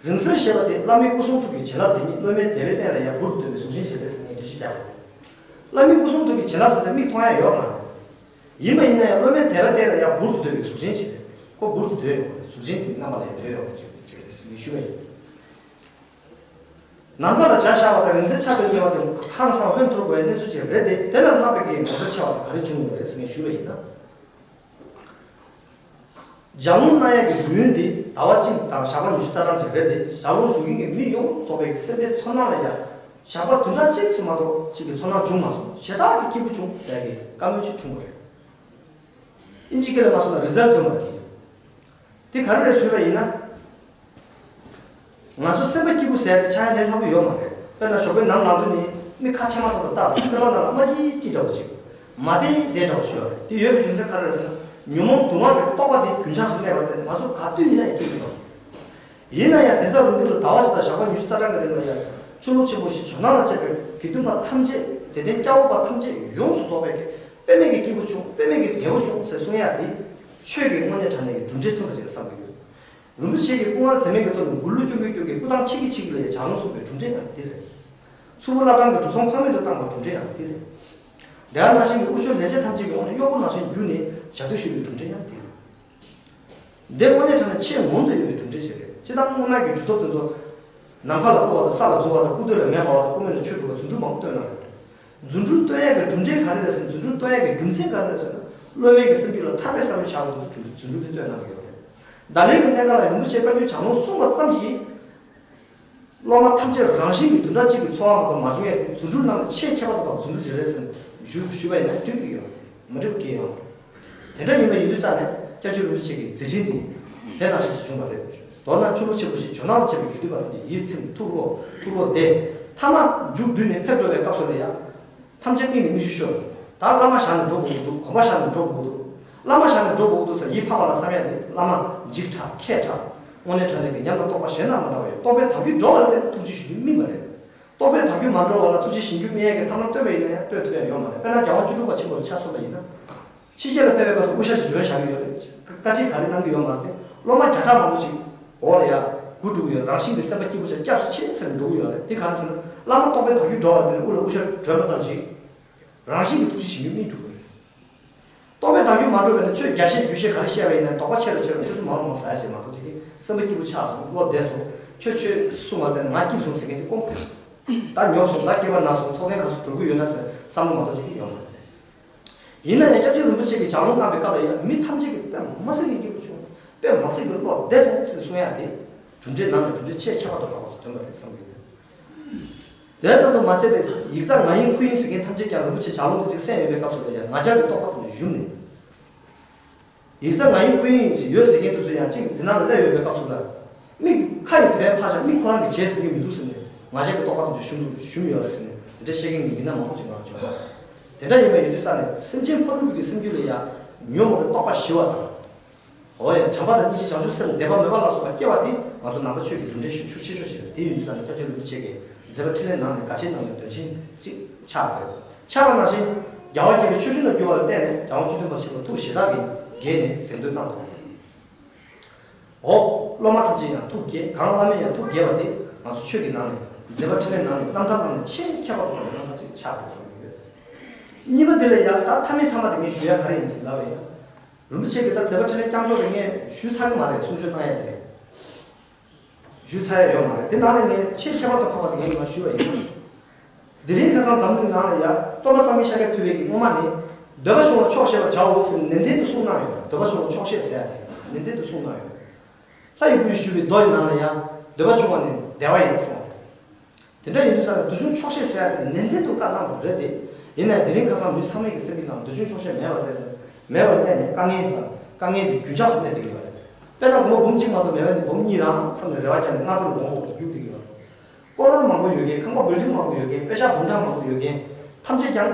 རིང་བསྲེལ་ཞེས་པ་དེ་བླ་མའི་སྐུ་གསུང་ཐུགས་ཀྱི་བྱིན་རླབས་དེ་ཉིད་སློབ་མའི་དད་པའི་རྟེན་ལ་ཡང་འབུར་དུ་འདོན་པའི་གཟུགས་ཅན་ཞིག་རེད་ཟེར་ནས་འགྲེལ་བཤད་བརྒྱབ་པ་རེད། བླ་མའི་སྐུ་གསུང་ཐུགས་ཀྱི་བྱིན་རླབས་ཟེར་ན་མིག་མཐོང་ཡ་ཡོད་མ་རེད། ཡིན་པ་ཡིན་ན་ཡང་སློབ་མའི་དད་པའི་རྟེན་ལ་ཡང་འབུར་དུ་འདོན་པའི་གཟུགས་ཅན་ཞིག་རེད། ཁོ་འབུར་དུ་འདོན་ཡོད་པ་རེད། གཟུགས་ཅན་གྱི་རྣམ་པ་ལ་ཡང་འདོན་ཡོད་པ་ཞིག་རེད་ཞེས་ཞུ་བ་ཡིན། ནམ་མཁའ་ལ་འཇའ་ཤར་བ་དང་རིང་བསྲེལ་ཆར་པས་མཉེས་པ་དེ་ཧང་སང་ཧོན་འཐོར་དགོས་པའི་གནས་ཚུལ་ཅིག་རེད་དེ། དེ་ལས་ལྷག་པའི་གི་ངོ་མཚར་ཆེ་བ་དེ་ག་རེ་བྱུང་ཡོད་རེད་ཟེར་ནས་ཞུས་པ་ཡིན་ན། ལྗགས་ལུང་གནང་ཡས་ཀྱི་དུས་ཡུན་འདི་ཟླ་བ་གཅིག་དང་ཞག་པ་ཉི་ཤུ་རྩ་གྲངས་ཅིག་རེད་དེ། ལྗགས་ལུང་ཞུ་མཁན་གྱི་མི་ཡོངས་རྫོགས་པའི་སེམས་པའི་ཚོར་སྣང་ལ་ཡང་ཞག་པ་བདུན་ཕྲག་གཅིག་ཙམ་མ་གཏོགས་ཅིག་གི་ཚོར་སྣང་བྱུང་མ་སོང་། ཞེ་དྲག་གི་སྐྱིད་པོ་བྱུང་ཟེར་གྱི་བཀའ་མོལ་ཅིག་བྱུང་བ་རེད། ཨིན་ཇི་སྐད་ལ་མ་སོང་ན་རི་ཛལ་ཐོན་པ་རེད། དེ་ག་རེ་རེད་ཞུས་པ་ཡིན་ན། ང་ཚོ་སེམས་པ་སྐྱིད་པོ་ཟེར་དེ་ཆགས་ཡ་ལས་སླ་པོ་ཡོད་མ་རེད། དཔེར་ན་ཞོགས་པའི་ནམ་ལངས་དུས་ནས་མིག་ཁ་ཕྱེ་མ་ཐག་ཏུ་བལྟ་དུས་སེམས་པ་ནང་ལ་རྨ་སྐྱིད་སྐྱིད་འདྲ་བོ་ཅིག་མ་བདེ་བདེ་འདྲ་བོ་ཞིག་ཡོད་རེད། དེ་ཡོད་པའི་རྒྱུ་མཚན་ག་རེ་རེད་ཟེར་ན། ཉོན་མོངས་དུག་ལྔ་གི་རྟོག་པ་དེ་རྒྱུན་ཆགས་སུ་གནས་པ་དེ་ང་ཚོ་ག་དུས་ཡིན་ན་ཡང་སྐྱིད་ཀྱི་རེད། ཡིན་ན་ཡང་དེང་སང་རིང་འདི་ལ་ཟླ་བ་གཅིག་དང་ཞག་པ་ཉི་ཤུ་རྩ་གྲངས་ཀྱི་རིང་ལ་ཡང་ཆོས་ལུགས་ཆེན་པོ་བཞི་ཇོ་ནང་ལ་བཅས་པའི་དགེ་འདུན་པ་ཐམས་ཅད། དད་ལྡན་སྐྱ་བོ་པ་ཐམས་ཅད་ཡོངས་སུ་རྫོགས་པའི་དཔེ་མེད་ཀྱི་སྐྱིད་པོ་བྱུང་། དཔེ་མེད་ཀྱི་བདེ་པོ་བྱུང་ཟེར་གསུང་ཡ་དེ་ཆོས་ཀྱི་དངོས་གནས་དྲང་གནས་ཀྱི་གྲུབ་འབྲས་ཐོན་པ་ཞིག་རེད་བསམ་གྱི་ཡོད། རིན་པོ་ཆེ་གིས་སྐུ་ངལ་འཛེམས་མེད་ཀྱི་ཐོག་ནས་མགུར་གླུ་སྐྱོ་གི་སྐྱོ་གི་སྐུ་ཐང་ཆིག་གི་ཆིག་གི་ལ་ཡ་ལྗགས་ལུང་གསུངས་པའི་གྲུབ་འབྲས་ཡང་འདི་རེད། མཚུར་ཕུ་བླ་བྲང་གི་འབྲུ་ཚོམ་ཕ་མེས་དུ་བཏང་བའི་གྲུབ་འབྲས་ཡང་འདི་རེད། དེ་ནང་བཞིན་གྱི་དབུ་ཆོས་ལས་བྱེད་ཐམས་ཅད་ཀྱི་དབང་ནས་གཡོག་པོ་ནང་བཞིན་བརྒྱུད་ནས་ཞབས་ཏོག་ཞུ་བའི་གྲུབ་འབྲས་ཡང་འདི་རེད། འདི་དངོས་གནས་དྲང་གནས་ཆེས་ངོམ་དུ་ཡོད་པའི་གྲུབ་འབྲས་ཤིག་རེད། སྤྱིར་བཏང་སྔོན་མའི་གི་གྲུབ་ཐོབ་དེ་ཚོ་ནམ་མཁའ་ལ་སྤོ་བ་དང་ས་ལ་འཛུལ་བ་དང་སྐུ་སྟོད་ལ་མེ་འབར་བ་དང་སྐུ་མེ་ལ་ཆོས་སྒྲུབ་པ། རྫུ་འཕྲུལ་མང་པོ་སྟོན་གནང་ཡོད་རེད། རྫུ་འཕྲུལ་སྟོན་ཡས་ཀྱི་གྲུབ་འབྲས་ག་རེ་རེད་ཟེར་ན། རྫུ་འཕྲུལ་སྟོན་ཡས་ཀྱི་རྒྱུ་མཚན་ག་རེ་རེད་ཟེར་ན། སློབ་མའི་གི་སེམས་རྒྱུད་ལ་ཐར་པའི་བསམ་ཡས་བཞག་པ་དེ་ཚོ་རྫུ་འཕྲུལ་དེ་སྟོན་གནང་གི་ཡོད་རེད། ད་ལན་གྱི་གནད་འགག་ལ་རིན་པོ་ཆེ་བཀའ་བརྒྱུད་ལྗགས་ལུང་གསུངས་པ་ཙམ་གྱིས། སློབ་མ་ཐམས་ཅད་རང་བཞིན་གྱིས་བདུན་ཕྲག་གཅིག་གི་འཚོ་བ་མ་གཏོགས་མ་བྱུང་ཡས་དེ་རྫུ་འཕྲུལ་རྣམས་ལས་ཆེས་ཁྱད་པར་དུ་འཕགས་པ་རྫུ་འཕྲུལ་ཅིག་རེད་ཟེར་ཞུ་ཞུས་པ་ཡིན་ན་འགྲིག་གི་ཡོད་རེད། མི་འགྲིག་གི་ཡོད་རེད། དེ་འདྲ་ཡིན་པ་ཡིན་དུས་ཙང་ནས་སྐྱབས་རྗེ་རིན་པོ་ཆེ་གི་མཛད་འཕྲིན་དེ་དེ་ནང་བཞིན་ཞིག་བྱུང་བ་རེད། མདོར་ན་ཆོས་ལུགས་ཆེན་པོ་བཞི་ཇོ་ནང་ལ་བཅས་པའི་དགེ་འདུན་པ་ཐམས་ཅད་ཡིད་ཚིམ། ཐུགས་བློ་ཐུགས་བློ་བདེ། ཐ་མ་མཇུག་བསྡུས་ནས་ཕེབས་འགྲོ་བའི་སྐབས་སུ་ལ་ཡང་། ཐམས་ཅད་དམིགས་ནས་མིག་ཆུ་ཤོར། ད་བླ་མ་བཞག་ནས་འགྲོ་དགོས་ཀྱི་འདུག་གོམ་པ་བཞག་ནས་འགྲོ་དགོས་ཀྱི་འདུག་བླ་མ་བཞག་ནས་འགྲོ་དགོས་ཀྱི་འདུག་ཟེར་ཡིད་ཕངས་པ་ལ་བསམ་ཡ་དེ་བླ་མ་འཇིགས་དྲགས་མཁས་དྲགས། དངོས་གནས་དྲང་གནས་ཀྱི་ཉམས་དང་རྟོགས་པ་གཞན་དང་མ་འདྲ་བ་ཡོད། རྟོགས་པས་བདག་རྒྱུད་འགྲོ་བ་ལ་བརྟེན་ནས་ཐུགས་རྗེ་ཞུ་རྒྱུ་སྨིན་པ་རེད། རྟོགས་པས་བདག་རྒྱུད་མ་འགྲོ་བ་ལ་ཐུགས་རྗེ་ཞུ་རྒྱུ་སྨིན་ཡ་གི་ཐབས་ལམ་སྟོན་པ་ཡིན་ན་ཡང་སྟོན་ཐུབ་ཡ་ཡོད་མ་རེད། དཔེར་ན་རྒྱལ་དབང་བཅུ་དྲུག་པ་ཆེན་པོ་ལ་ཆ་མཚོན་པ་ཡིན་ན། ཕྱི་རྒྱལ་ལ་ཕེབས་པའི་སྐབས་སུ་དབུ་ཞྭ་ཞིག་གྱོན་བཞག་གི་ཡོད་རེད། བཀའ་ཁྲིད་ག་རེ་གནང་གི་ཡོད་མ་རེད་དེ། སློབ་མ་བརྒྱ་ཕྲག་མང་པོ་ཞིག་འོག་ལ་ཡ་སྒུག་འགྲོ་གི་ཡོད། རང་བཞིན་གྱི་སེམས་པ་སྐྱིད་པོ་བྱས་སྐྱབས་སུ་མཆི་ཟེར་ནས་འགྲོ་གི་ཡོད་རེད། དེ་ག་རེ་ཟེར་ན། བླ་མ་རྟོགས་པས་བདག་རྒྱུད་འགྲོ་བ་དེ་ནི་དབུ་ལ་དབུ་ཞྭ་གྱོན་པ་ཙམ་ཞིག་རང་བཞིན་གྱིས་ཐུགས་རྗེ་ཞུ་རྒྱུ་སྨིན་འགྲོ་གི་རེད། རྟོགས་པས་བདག་རྒྱུད་མ་འགྲོ་བས་ན་ཆོས་རྒྱ་བཤད་རྒྱུད་བཤད་ག་རེ་བཤད་པ་ཡིན་ན་དོགས་པ་ཆེ་རུ་ཆེ་རུ་ཆུ་ཚོད་མང་རུ་མང་རུ་ཟ་ཡ་ཞིག་མ་གཏོགས་ཅིག་གིས་སེམས་པ་སྐྱིད་པོ་ཆགས་སོང་། བློ་བདེ་སོང་། ཁྱོད་ཆོས་གསུང་བ་དེ་ང་སྐྱིད་སོང་ཟེར་མཁན་དེ་དཀོན་པོ་རེད། ད་ཉོབ་སོང་། ད་སྐྱེས་པ་ན་སོང་། ཚོགས་ཐེངས་ག་ཚོད་འགྲོ་གི་ཡོད་ན་ཟེར་བསམ་བློ་མ་གཏོགས་ཅིག་ཡོང་མ་རེད། ཡིན་ན་ཡང་སྐྱབས་རྗེ་རིན་པོ་ཆེ་གིས་ལྗགས་ལུང་གནང་བའི་སྐབས་ལ་ཡང་མི་ཐམས་ཅད་ཀྱིས་དཔེ་མི་སྲིད་ཀྱི་སྐྱིད་པོ་བྱུང་། དཔེ་མི་སྲིད་ཀྱི་བློ་བདེ་སོང་ཟེར་གསུང་ཡ་དེ། གྲུབ་འབྲས་ནང་ནས་གྲུབ་འབྲས་ཆེས་ཁྱད་པར་དུ་འཕགས་པ་ཞིག་ཐོན་པ་རེད་བསམ་གྱི་ཡོད། དེ་ཙམ་དུ་མ་ཟད་པའི་ཡིག་རྩ་ང་ཡིན་ཁོ་ཡིན་ཟེར་མཁན་ཐམས་ཅད་ཀྱང་རིན་པོ་ཆེ་ལྗགས་ལུང་དེ་གཅིག་གསན་ཡོད་པའི་སྐབས་སུ་ལ་ཡང་ང་རྒྱལ་གྱི་རྟོག་པ་ཙམ་ཞིག་ཞུམ་ནས། ཡིག་ཚང་ང་ཡིན་ཁོ་ཡིན་ཡོད་ཟེར་མཁན་དེ་ཚོ་ཡང་གཅིག་འདི་ནང་ལ་སླེབས་ཡོད་པའི་སྐབས་སུ་ལ། མིག་ཁ་ཡི་དོན་ཕར་བཞག་མིག་ཁོ་རང་གིས་བྱས་ཟེར་གྱི་མི་འདུག་ཟེར་ནས་ང་རྒྱལ་གྱི་རྟོག་པ་ཙམ་ཞིག་ཞུམ་ཞུམ་ཡོད་རེད་ཟེར་ནས་འདི་འདྲ་བཤད་མཁན་གྱི་མི་སྣ་མང་པོ་ཅིག་ང་ལ་བྱུང་བ། དེ་འདྲ་ཡིན་པ་ཡིན་དུས་ཙང་ནས་སེམས་ཅན་ཕ་རོལ་པོའི་སེམས་རྒྱུད་ལ་ཡང་ཉོན་མོངས་པའི་རྟོག་པ་ཞི་བ་དང་། འོ་ཡ། བྱམས་པ་དང་སྙིང་རྗེ་བྱང་ཆུབ་སེམས་དད་པ་མོས་པ་ལ་སོགས་པ་སྐྱེ་བ་དེ་ང་ཚོ་ནང་པ་ཆོས་ཀྱི་གྲུབ་འབྲས་ཤུགས་ཆེ་ཤོས་ཤིག་རེད། དེ་ཡིན་དུས་ཙང་ནས་སྐྱབས་རྗེ་རིན་པོ་ཆེ་གིས་མཛད་པ་འཕྲིན་ལས་ནང་ནས་གལ་ཆེན་གནང་བའི་དོན་ཆེན་གཅིག་ཆགས་པ་རེད། ཆགས་པ་ནང་བཞིན་རྒྱལ་བ་དགྱེས་པའི་ཆོས་འཕྲིན་ལ་གྱུར་པ་ལ་བརྟེན་ནས་རྒྱལ་དབང་བཅུ་བདུན་པ་ཆེན་པོ་ཐུགས་ཞེ་དྲག་གིས་དགྱེས་ནས་གཟེངས་བསྟོད་གནང་འདུག་འོ། སློབ་མ་ཐམས་ཅད་ཡང་ཐུགས་དགྱེས། གང་བླ་མས་ཡང་ཐུགས་དགྱེས་པ་དེ་ང་ཚོ་ཆོས་ཀྱི་ནང་ནས་མཛད་པ་འཕྲིན་ལས་ནང་ནས་རྣམ་ཐར་ནང་ནས་ཆེས་ཁྱད་པར་དུ་འཕགས་པའི་རྣམ་ཐར་ཅིག་ཆགས་པ་རེད་བསམ་གྱི་ཡོད། གཉིས་པ་འདི་ལ་ཡང་ད་མཐའ་མའི་མཐའ་མ་དེ་ངས་ཞུ་ཡ་ག་རེ་ཡིན་ཟེར་ལབ་པ་ཡིན་ན། རིན་པོ་ཆེ་གིས་ད་མཛད་པ་འཕྲིན་ལས་རྐྱང་ཕྱོགས་དེ་ངས་ཞུས་ཚར་གི་མ་རེད། གསུང་ཆོས་གནང་ཡ་དེ་ཞུས་ཚར་ཡ་ཡོད་མ་རེད། དེ་ནང་ནས་ངས་ཆེས་ཁྱད་པར་དུ་འཕགས་པ་དེ་ངས་ཡིན་ན་ཞུས་པ་ཡིན། དེ་རིང་ཁ་སང་འཛམ་གླིང་ནང་ལ་ཡ་སྟོན་པ་སངས་རྒྱས་ཤཱཀྱ་ཐུབ་པའི་གི་སྔོན་མ་ནས་འདོད་པ་ཆུང་བ་ཆོག་ཤེས་པར་བྱའོ་ཟེར་ནན་ཏན་དུ་གསུངས་གནང་ཡོད། འདོད་པ་ཆུང་བ་ཆོག་ཤེས་ཟེར་ཡ་དེ་ནན་ཏན་དུ་གསུངས་གནང་ཡོད། ལྷ་ཡི་བུས་ཞུས་པའི་མདོ་ཡི་ནང་ལ་ཡང་འདོད་པ་ཆུང་བ་ནི་བདེ་བ་ཡིན་གསུངས། དེ་འདྲ་ཡིན་དུས་ཙང་ནས་འདོད་ཆུང་ཆོག་ཤེས་ཟེར་ཡ་དེ་ནན་ཏན་དུ་བཀའ་གནང་བ་རེད་དེ། ཡིན་ནའི་དེ་རིང་ཁ་སང་མི་ཚང་མའི་གི་སེམས་ཀྱི་ནང་འདོད་ཆུང་ཆོག་ཤེས་མེད་པ་རེད། མེད་པར་བརྟེན་ནས་དཀའ་ངལ་དང་དཀའ་ངལ་དེ་རྒྱུན་ཆགས་སུ་གནས་བསྡད་ཀྱི་ཡོད་རེད། དཔེར་ན་སྒོར་མོ་འབུམ་གཅིག་མ་གཏོགས་མེད་པ་ནི་འབུམ་གཉིས་རག་བསམ་ནས་རེ་བ་བརྒྱབ་ནས་སྔ་དྲོ་ལ་སྒོར་མོ་འབུམ་རྒྱུག་བསྡད་ཀྱི་ཡོད་རེད། སྐོར་ར་མང་པོ་ཡོད་མཁན། ཁང་པ་བིལ་ཌིང་མང་པོ་ཡོད་མཁན། པེ་ཤག་འབུམ་ཕྲག་མང་པོ་ཡོད་མཁན་ཐམས་ཅད་ཀྱང་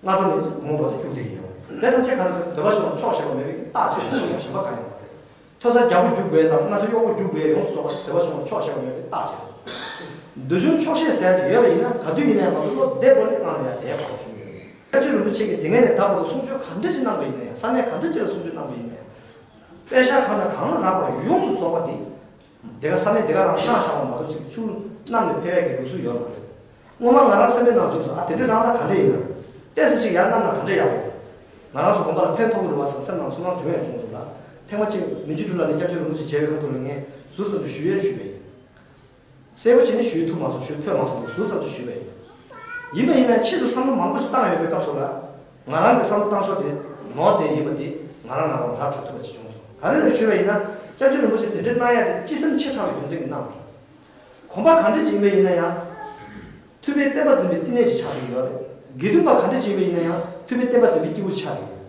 སྔ་དྲོ་ནས་སྒོར་མོ་འབུམ་དུ་རྒྱུག་བསྡད་ཀྱི་ཡོད་རེད། དེ་ཐམས་ཅད་ག་རེ་ཟེར་འདོད་པ་ཆུང་བ་ཆོག་ཤེས་པ་མེད་པའི་རྟགས་ཆེ་ཤོས་གཞན་པ་གང་ཡང་མ་རེད། ཐོས་ས་རྒྱ་པོ་རྒྱུག་དགོས་དང་སྔ་ས་གཡོག་པོ་རྒྱུག་དགོས་ཡོངས་སུ་རྫོགས་པ་འདོད་པ་ཆུང་བ་ཆོག་ཤེས་པ་མེད་པའི་རྟགས་ཆེ། འདོད་ཆུང་ཆོག་ཤེས་ཟེར་ཡ་དེ་ཡོད་པ་ཡིན་ན་ག་དུས་ཡིན་ནའང་ང་ཚོ་བློ་བདེ་པོ་ནས་ངང་ལ་ཡ་བསྡད་པ་བྱུང་ཡོད། སྐྱབས་རྗེ་རིན་པོ་ཆེ་གིས་དེ་སྔ་ནས་ད་བར་དུ་གསུང་ཆོས་ག་འདྲ་ཞིག་གནང་པ་ཡིན་ན་ཡང་། ས་གནས་ག་འདྲ་ཅིག་ལ་གསུང་ཆོས་གནང་པ་ཡིན་ན་ཡང་། པེ་ཤག་གང་དང་གང་རག་པ་ཡོངས་སུ་རྫོགས་པ་དེ། དེ་ག་ས་གནས་དེ་ག་རང་གནང་བཞག་པ་མ་གཏོགས་ཅིག་ཆུ་བསྣམས་ནས་ཕེབས་ཡག་གི་ལུགས་སྲོལ་ཡོད་མ་རེད། སྔོན་མ་ང་རང་སེམས་པའི་ནང་བྱུང་སོང་། ཨ་དེ་འདྲ་རང་ད་ག་འདྲ་ཡིན་ན། ཏོག་ཙམ་ཅིག་ཡར་བསྣམས་ན་ག་འདྲ་ཡག་པོ། ང་རང་ཚོ་དགོན་པ་ལ་ཕན་ཐོགས་ཀྱི་རེད་བ་བསམ་སེམས་ནང་ཚོར་སྣང་བྱུང་ཡང་བྱུང་སོང་ལ། ཐེངས་མ་གཅིག་མན་ཇུ་ཀྲུའུ་ལ་ནས་སྐྱབས་རྗེ་རིན་པོ་ཆེ་མཇལ་བའི་ཁ་ཐུག་ལ་ངས་ཟུར་ཙམ་ཅིག་ཞུ་ཡས་ཞུས་པ་ཡིན། གསལ་པོ་བྱས་ནས་ཞུ་ཐུབ་མ་སོང་། ཞུ་ཕོད་མ་སོང་། ཟུར་ཙམ་ཅིག་ཞུས་པ་ཡིན། ཡིན་པ་ཡིན་ན་ཕྱིས་སུ་བསམ་བློ་མང་པོ་ཞིག་བཏང་ཡོད་པའི་སྐབས་སུ་ལ། ང་རང་གི་བསམ་བློ་བཏང་ཕྱོགས་དེ་ནོར་བསྡད་ཡིན་པ་དེ་ང་རང་ང་རང་ར་འཕྲོད་ཐུབ་པ་ཅིག་བྱུང་སོང་། ག་རེ་རེད་ཞུས་པ་ཡིན་ན། སྐྱབས་རྗེ་རིན་པོ་ཆེ་དེ་འདྲའི་གནང་ཡ་དེ་སྤྱི་སེམས་ཆེ་དྲགས་པའི་རྒྱུ་མཚན་གྱིས་གནང་བ་རེད། གོམ་པ་ག་འདྲ་ཅིག་ཡིན་པ་ཡིན་ན་ཡང་། ཐུབ་པའི་བསྟན་པ་འཛིན་པའི་བསྟི་གནས་ཅིག་ཆགས་ཀྱི་ཡོད་རེད། དགེ་འདུན་པ་ག་འདྲ་ཅིག་ཡིན་པ་ཡིན་ན་ཡང་ཐུབ་པའི་བསྟན་པ་འཛིན་པའི་སྐྱེས་བུ་ཆགས་ཀྱི་ཡོད།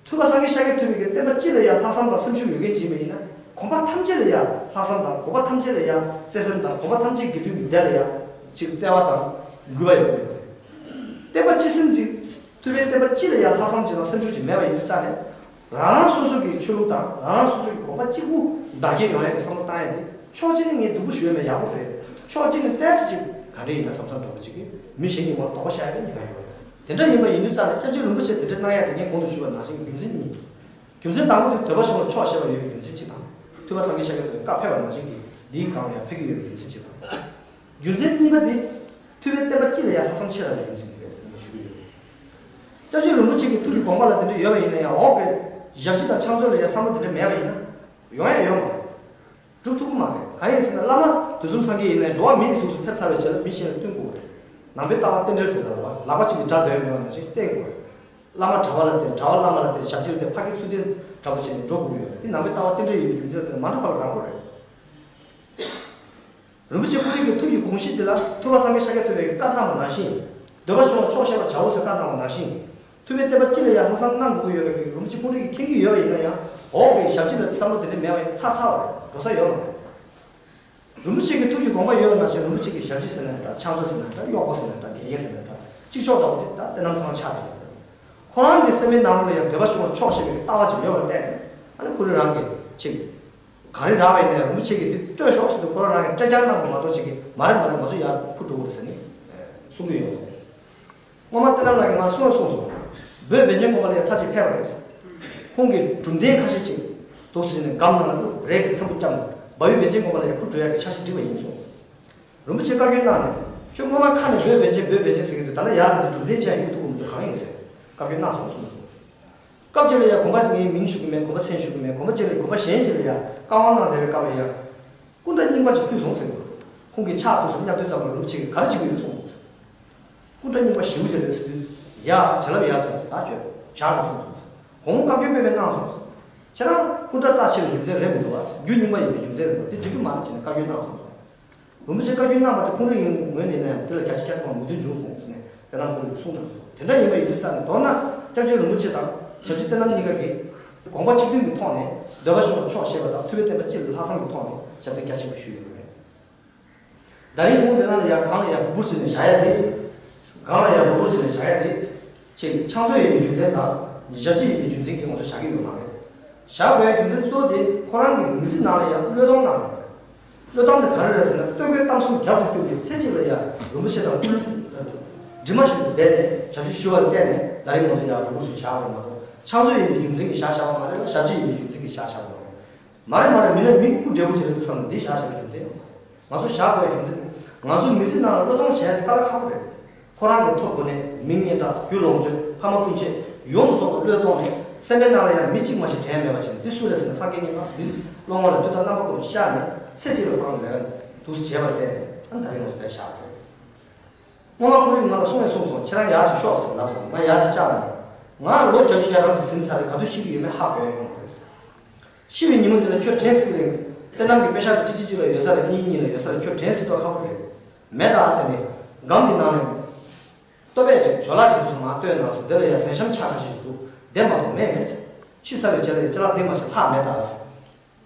ཐུབ་པ་སངས་རྒྱས་ཤཱཀྱ་ཐུབ་པའི་གི་བསྟན་པ་སྤྱི་ལ་ཡང་ལྷག་བསམ་དང་སེམས་ཤུགས་ཡོད་མཁན་ཅིག་ཡིན་པ་ཡིན་ན། གོམ་པ་ཐམས་ཅད་ལ་ཡང་ལྷག་བསམ་དང་། གོམ་པ་ཐམས་ཅད་ལ་ཡང་བརྩེ་སེམས་དང་། གོམ་པ་ཐམས་ཅད་དགེ་འདུན་གྱི་སྡེ་ལ་ཡང་ཅིག་བརྩེ་བ་དང་གུས་པ་ཡོད་དགོས། བསྟན་པ་སྤྱི་སེམས་ཅིག་ཐུབ་པའི་བསྟན་པ་སྤྱི་ལ་ཡང་ལྷག་བསམ་ཅིག་དང་སེམས་ཤུགས་ཅིག་མེད་པ་ཡིན་དུས་ཙང་ནས། རང་རང་སོ་སོ་གི་ཆོས་ལུགས་དང་རང་རང་སོ་སོ་གི་གོམ་པ་གཅིག་པུ་བདག་སྐྱེད་ཡོང་ཡག་གི་བསམ་བློ་བཏང་ཡག་དེ་ཕྱོགས་གཅིག་ནས་ངས་སྡུག་པོ་ཞུ་ཡ་མེད། ཡག་པོ་རེད། ཕྱོགས་གཅིག་ནས་ཏོག་ཙམ་ཅིག་ག་འདྲ་ཡིན་ན་བསམ་བསམ་འདྲ་པོ་ཅིག་གིས་མི་གཞན་གྱི་ངོ་ལ་དོགས་པ་བཞག་ཡ་དེ་ཉེན་ཁ་ཡོད་རེད། དེ་འདྲ་ཡིན་པ་ཡིན་དུས་ཙང་ནས་སྐྱབས་རྗེ་རིན་པོ་ཆེ་དེ་འདྲ་གནང་ཡ་དེ་ངས་གོང་དུ་ཞུས་པ་ནང་བཞིན་གྱི་རྒྱུ་མཚན་གཉིས། རྒྱུ་མཚན་དང་པོ་དེ་འདོད་པ་ཆུང་བ་ཆོག་ཤེས་པ་ཡོད་པའི་རྒྱུ་མཚན་གཅིག་དང་། ཐུབ་པ་སངས་རྒྱས་ཤཱཀྱ་ཐུབ་པའི་བཀའ་ཕེབས་པ་ནང་བཞིན་གྱི་འདིའི་སྒང་ལ་ཡང་ཕེབས་ཀྱི་ཡོད་པའི་རྒྱུ་མཚན་གཅིག་དང་། རྒྱུ་མཚན་གཉིས་པ་དེ། ཐུབ་པའི་བསྟན་པ་སྤྱི་ལ་ཡང་ལྷག་བསམ་ཆེ་དྲགས་པའི་རྒྱུ་མཚན་དེ་རེད་ཟེར་ནས་ཞུ་གི་ཡོད། སྐྱབས་རྗེ་རིན་པོ་ཆེ་གི་ཐུགས་ཀྱི་དགོངས་པ་ལ་དེ་འདྲ་ཡོད་པ་ཡིན་ན་ཡང་། འོག་གི་ཞབས་ཕྱི་དང་ཕྱག་མཛོད་ལ་ཡང་བསམ་བློ་དེ་འདྲ་མེད་པ་ཡིན་ན། ཡོང་ཡ་ཡོད་མ་རེད། སྒྲུབ་ཐུབ་ཀྱི་མ་རེད། གང་ཡིན་ཟེར་ན་བླ་མ་དུས་གསུམ་སངས་རྒྱས་ཡིན་ནའི་འགྲོ་བ་མིའི་གཟུགས་སུ་ཕེབས་ཚར་བའི་རྗེས་ལ་མི་གཞན་ལ་སྟོན་དགོས་པ་རེད། ནང་པའི་ལྟ་བ་རྟེན་འབྲེལ་ཟེར་ལབ་པ། ལག་པ་གཅིག་གིས་དགྲ་འདོལ་མི་དབང་ནང་བཞིན་བསྟེན་དགོས་པ་རེད། བླ་མ་གྲྭ་པ་ལ་བརྟེན། གྲྭ་པ་བླ་མ་ལ་བརྟེན། ཞབས་ཕྱི་ལ་བརྟེན། ཕ་གིར་ཚུལ་ལྡན་འདྲ་པོ་བྱས་ནས་འགྲོ་དགོས་ཀྱི་ཡོད་རེད། འདི་ནང་པའི་ལྟ་བ་རྟེན་འབྲེལ་ཡོད་པའི་རྒྱུ་མཚན་ལ་བརྟེན་ནས་མ་འགྲོ་ཁ་ལ་རག་པ་རེད། རིན་པོ་ཆེ་སྐུ་རིམ་གྱི་ཐུགས་ཀྱི་དགོངས་གཞི་འདི་ལ་ཐུབ་པ་སངས་རྒྱས་ཤཱཀྱ་ཐུབ་པའི་བཀའ་གནང་བ་ནང་བཞིན། འདོད་པ་ཆུང་བ་ཆོག་ཤེས་པར་བྱའོ་ཟེར་བཀའ་གནང་བ་ནང་བཞིན། ཐུབ་པའི་བསྟན་པ་སྤྱི་ལ་ཡང་ལྷག་བསམ་གནང་དགོས་ཀྱི་ཡོད་པའི་རིན་པོ་ཆེ་སྐུ་རིམ་གྱིས་མཁྱེན་གྱི་ཡོད་པ་ཡིན་ན་ཡང་། འོག་གི་ཞབས་ཕྱི་ལ་བསམ་བློ་དེ་འདྲ་མེད་པ་ཡིན་ན་ཚར་ཚར་བ་རེད། འགྲོ་ས་ཡོད་མ་རེད། རིན་པོ་ཆེ་གི་ཐུགས་ཀྱི་དགོངས་པ་ཡོད་པ་ནང་བཞིན། རིན་པོ་ཆེ་གི་ཞབས་ཕྱི་ཟེར་ན་འདྲ། ཕྱག་མཛོད་ཟེར་ན་འདྲ། གཡོག་པོ་ཟེར་ན་འདྲ། དགེ་རྒན་ཟེར་ན་འདྲ། གཅིག་ཆོག་འདྲ་པོ་དེ་ད་དེ་རྣམས་ཚང་མ་ཆགས་བསྡད་ཡོད། ཁོ་རང་གི་སེམས་པའི་ནང་ལ་ཡང་འདོད་པ་ཆུང་བ་ཆོག་ཤེས་པའི་ལྟ་བ་ཅིག་ཡོད་པར་བརྟེན། ཨ་ནི་ཁོ་རང་རང་གིས་ཅིག་ག་རེ་རག་པ་ཡིན་ནའི་རིན་པོ་ཆེ་གིས་འདི་སྤྲོད་ཤོག་ཟེར་དུས། ཁོ་རང་རང་གིས་སྤྲད་རྐྱང་གནང་བ་མ་གཏོགས། ཅིག་གིས་མ་རེད་མ་རེད། ང་ཚོ་ཡར་འཕུར་འགྲོ་དགོས་རེད་ཟེར་ནས་གསུང་གི་ཡོད། སྔོན་མ་བསྟན་རྣམ་ལགས་ཀྱིས་ང་གསུང་ཡང་གསུངས་སོང་། བོད་པཎ་ཆེན་དགོན་པ་ལ་ཡང་ཚར་གཅིག་ཕེབས་པ་རེད། ཁོང་གིས་གྲུབ་རྟེན་ཁ་ཤས་ཅིག་འདུག་ཟེར་ནས་སྒམ་ནང་ལ་རས་ཀྱི་ཚེམ་བུ་བརྐྱངས་ནས། སྦ་ཡུལ་པཎ་ཆེན་དགོན་པ་ལ་ཡང་འཕུར་འགྲོ་ཡག་གི་འཆར་གཞི་བསྒྲིགས་པ་ཡིན་གསུངས། རིན་པོ་ཆེས་བཀའ་བཀྱོན་གནང་ནས། ཁྱོད་སྔོན་མ་ཁ་ནས་བོད་པཎ་ཆེན་བོད་པཎ་ཆེན་ཟེར་གྱི་འདུག་ད་ལྟ་ཡར་ལ་འདི་གྲུབ་རྟེན་ཅིག་ཡང་གཡུག་ཐུབ་ཀྱི་མི་འདུག་གང་ཡིན་ཟེར་བཀའ་བཀྱོན་གནང་སོང་གསུངས་འདུག་སྐབས་གཅིག་ལ་ཡང་དགོན་པ་ངའི་མིང་ཞུ་གི་མེད། དགོན་པ་མཚན་ཞུ་གི་མེད། དགོན་པ་གཅིག་ལ། དགོན་པ་གཞན་ཞིག་ལ་ཡང་བཀའ་དབང་གནང་བསྡད་པའི་སྐབས་ལ་ཡང་། སྐུ་འདྲ་རྙིང་པ་ཅིག་ཕུལ་སོང་ཟེར་གྱི་འདུག་ཁོང་གིས་ཕྱག་ཏུ་སོང་བསྙབ་དུས་ཙམ་པ་རིན་པོ་ཆེ་གིས་ག་རེ་བྱེད་ཀྱི་ཡོད་གསུངས་འདུག་སྐུ་འདྲ་རྙིང་པ་ཞེ་པོ་ཅིག་རེད་ཟེར་དུས། ཡ། བྱིན་རླབས་ཡག་སོང་ཟེར། ད་ཁྱོད་བཞག་རོགས་གསུངས་སོང་ཟེར། དགོང་མོ་བཀའ་བཀྱོན་དཔེ་མེད་གནང་སོང་ཟེར། ཁྱེད་རང་སྐུ་འདྲ་རྩ་ཆེ་བའི་རྒྱུ་མཚན་རེད་མི་འདུག་བ་ཟེར། རྒྱུ་རྙིང་པ་ཡིན་པའི་རྒྱུ་མཚན་རེད་མི་འདུག་དེ་འགྲིག་གི་མ་རེད་ཟེར་ནས་བཀའ་བཀྱོན་གནང་སོང་ཟེར། རིན་པོ་ཆེ་བཀའ་བཀྱོན་གནང་བ་དེ་ཁོང་རང་གི་ངོས་ནས་ཡིན་ན་ཡང་དེ་ལ་བརྒྱ་ཆ་བརྒྱ་ཐམ་པ་མོས་མཐུན་བྱུང་སོང་ཟེར་ནས་དེ་ནང་ཁོང་གིས་གསུངས་དང་། དེ་འདྲ་ཡིན་པ་ཡིན་དུས་ཙང་ནས། མདོར་ན་སྐྱབས་རྗེ་རིན་པོ་ཆེ་དང་ཞབས་ཕྱི་བསྟན་རྣམ་གཉིས་ཀ་གིས་དགོངས་པ་གཅིག་མཐུན་གྱི་ཐོག་ནས། འདོད་པ་ཆུང་བ་ཆོག་ཤེས་པ་དང་། ཐུབ་པའི་བསྟན་པ་སྤྱི་ལ་ལྷག་བསམ་གྱི་ཐོག་ནས་ཞབས་འདེགས་རྒྱ་ཆེན་པོ་ཞུས་ཡོད་པ་རེད། ད་རིང་ཁོང་དེ་ནང་ལ་ཡ་གང་ལ་ཡ་སྦུག་སྦུག་བརྩིས་ནས་བཞག་ཡ་དེ། གང་ལ་ཡ་སྦུག་སྦུག་བརྩིས་ནས་བཞག་ཡ་དེ། ཅིག་ཕྱག་མཛོད་ཡིན་པའི་རྒྱུ་མཚན་དང་ཞབས་ཕྱི་ཡིན་པའི་རྒྱུ་མཚན་གྱིས་ང་ཚོ་བཞག་གི་ཡོད་མ་རེད། བཞག་དགོས་ཡ་རྒྱུ་མཚན་གཙོ་བོ་དེ་ཁོ་རང་གི་མི་ཚེ་ནང་ལ་ཡང་བློས་གཏོང་གནང་ཡོད་རེད། བློས་གཏོང་དེ་ག་རེ་རེད་ཟེར་ན། སྟོད་གོས་གཏམ་གསུམ་རྒྱབ་ཏུ་བསྐྱུར་ནས་ཚེ་གཅིག་ལ་ཡ་རིན་པོ་ཆེ་དང་སྐུ་ལུས་གྲིབ་མ་བཞིན་དུ་བསྡད་ནས་ཞབས་ཕྱི་ཞུ་བ་ལ་བརྟེན་ནས། ད་རིང་ང་ཚོ་ཡ་སྦུག་སྦུག་བྱས་བཞག་པ་རེད་མ་གཏོགས། ཕྱག་མཛོད་ཡིན་པའི་རྒྱུ་མཚན་གྱིས་བཞག་བཞག་པ་མ་རེད་ལ། ཞབས་ཕྱི་ཡིན་པའི་རྒྱུ་མཚན་གྱིས་བཞག་བཞག་པ་མ་རེད། མ་རེད་མ་རེད། མི་ལ་མི་སྐུ་བགྲེས་པོ་ཅིག་རེད་འདུག་བསམ་ནས་འདི་བཞག་བཞག་པའི་རྒྱུ་མཚན་ཡོད་མ་རེད། ང་ཚོ་བཞག་དགོས་པའི་རྒྱུ་མཚན་ནི། ང་ཚོ་མི་ཚེ་ནང་ལ་བློས་གཏོང་བྱས་ཏེ་དཀའ་ལས་ཁག་པོ་རེད། ཁོ་རང་གི་ཐོབ་གོ་ནས་མི་སྙན་གྲགས། རྒྱུ་ལོངས་སྤྱོད། ཕ་མ་སྤུན་མཆེད་ཡོངས་སུ་རྫོགས་པ་བློས་གཏོང་ནས། སེམས་པའི་ནང་ལ་ཡང་མི་གཅིག་མ་ཞིག་དྲན་མེད་པ་བྱས་ནས། འདི་སུ་རེད་ཟེར་ན་སངས་རྒྱས་མཉམ་པ། འདི་བློ་ངོ་ལ་དུས་དང་རྣམ་པ་ཀུན་ཏུ་ཤར་ནས། ཚེ་གཅིག་ལ་ཁོ་རང་ལས་ཀ་འདུག་སེ་བྱས་པར་བརྟེན་ནས། ཨ་ནི་ད་རིང་ང་ཚོ་དེར་བཞག་པ་རེད། སྔོན་མ་ཁོ་རང་ང་ལ་གསུངས་ཡང་གསུངས་སོང་། ཁྱེད་རང་ཡར་ཅིག་ཤོག་ཟེར་ལབ་སོང་། ང་ཡར་ཅིག་བཅར་ནས། ང་ལོ་བརྒྱད་ཅུ་གྱ་གྲངས་ཅིག་ཟིན་ཚར་རེད། ག་དུས་ཤི་གི་ཡོད་མེད་ཧ་གོ་ཡ་ཡོད་མ་རེད། ཤི་བའི་ཉིན་མོ་འདི་ལ་ཁྱོད་དྲན་སྲིད་ཀྱི་རེད། དཔེར་ན་གི་པེ་ཤག་གཅིག་གཅིག་གཅིག་ལ་ཡོད་ས་རེད། གཉིས་གཉིས་ལ་ཡོད་ས་རེད། ཁྱོད་དྲན་སྲིད་མདོག་ཁ་པོ་རེད། མེད་ད་ཟེར་ནས་སྒམ་གྱི་ནང་ནས་ལྟོ་ཕད་ཅིག་ཇོ་ལགས་ཅིག་འདུག་སེ་མར་བཏོན་གནང་སོང་། དེ་ལ་ཡ་ཟན་ཤམ་ཆ་ཁ་ཤས་ཤིག་འདུག་དེ་མ་གཏོགས་མེད། ཤི་ཚར་བའི་རྗེས་ལ་ཡ་ཅ་ལག་དེ་མ་ཞིག་ལྷག་མེད་ད་ཟེར།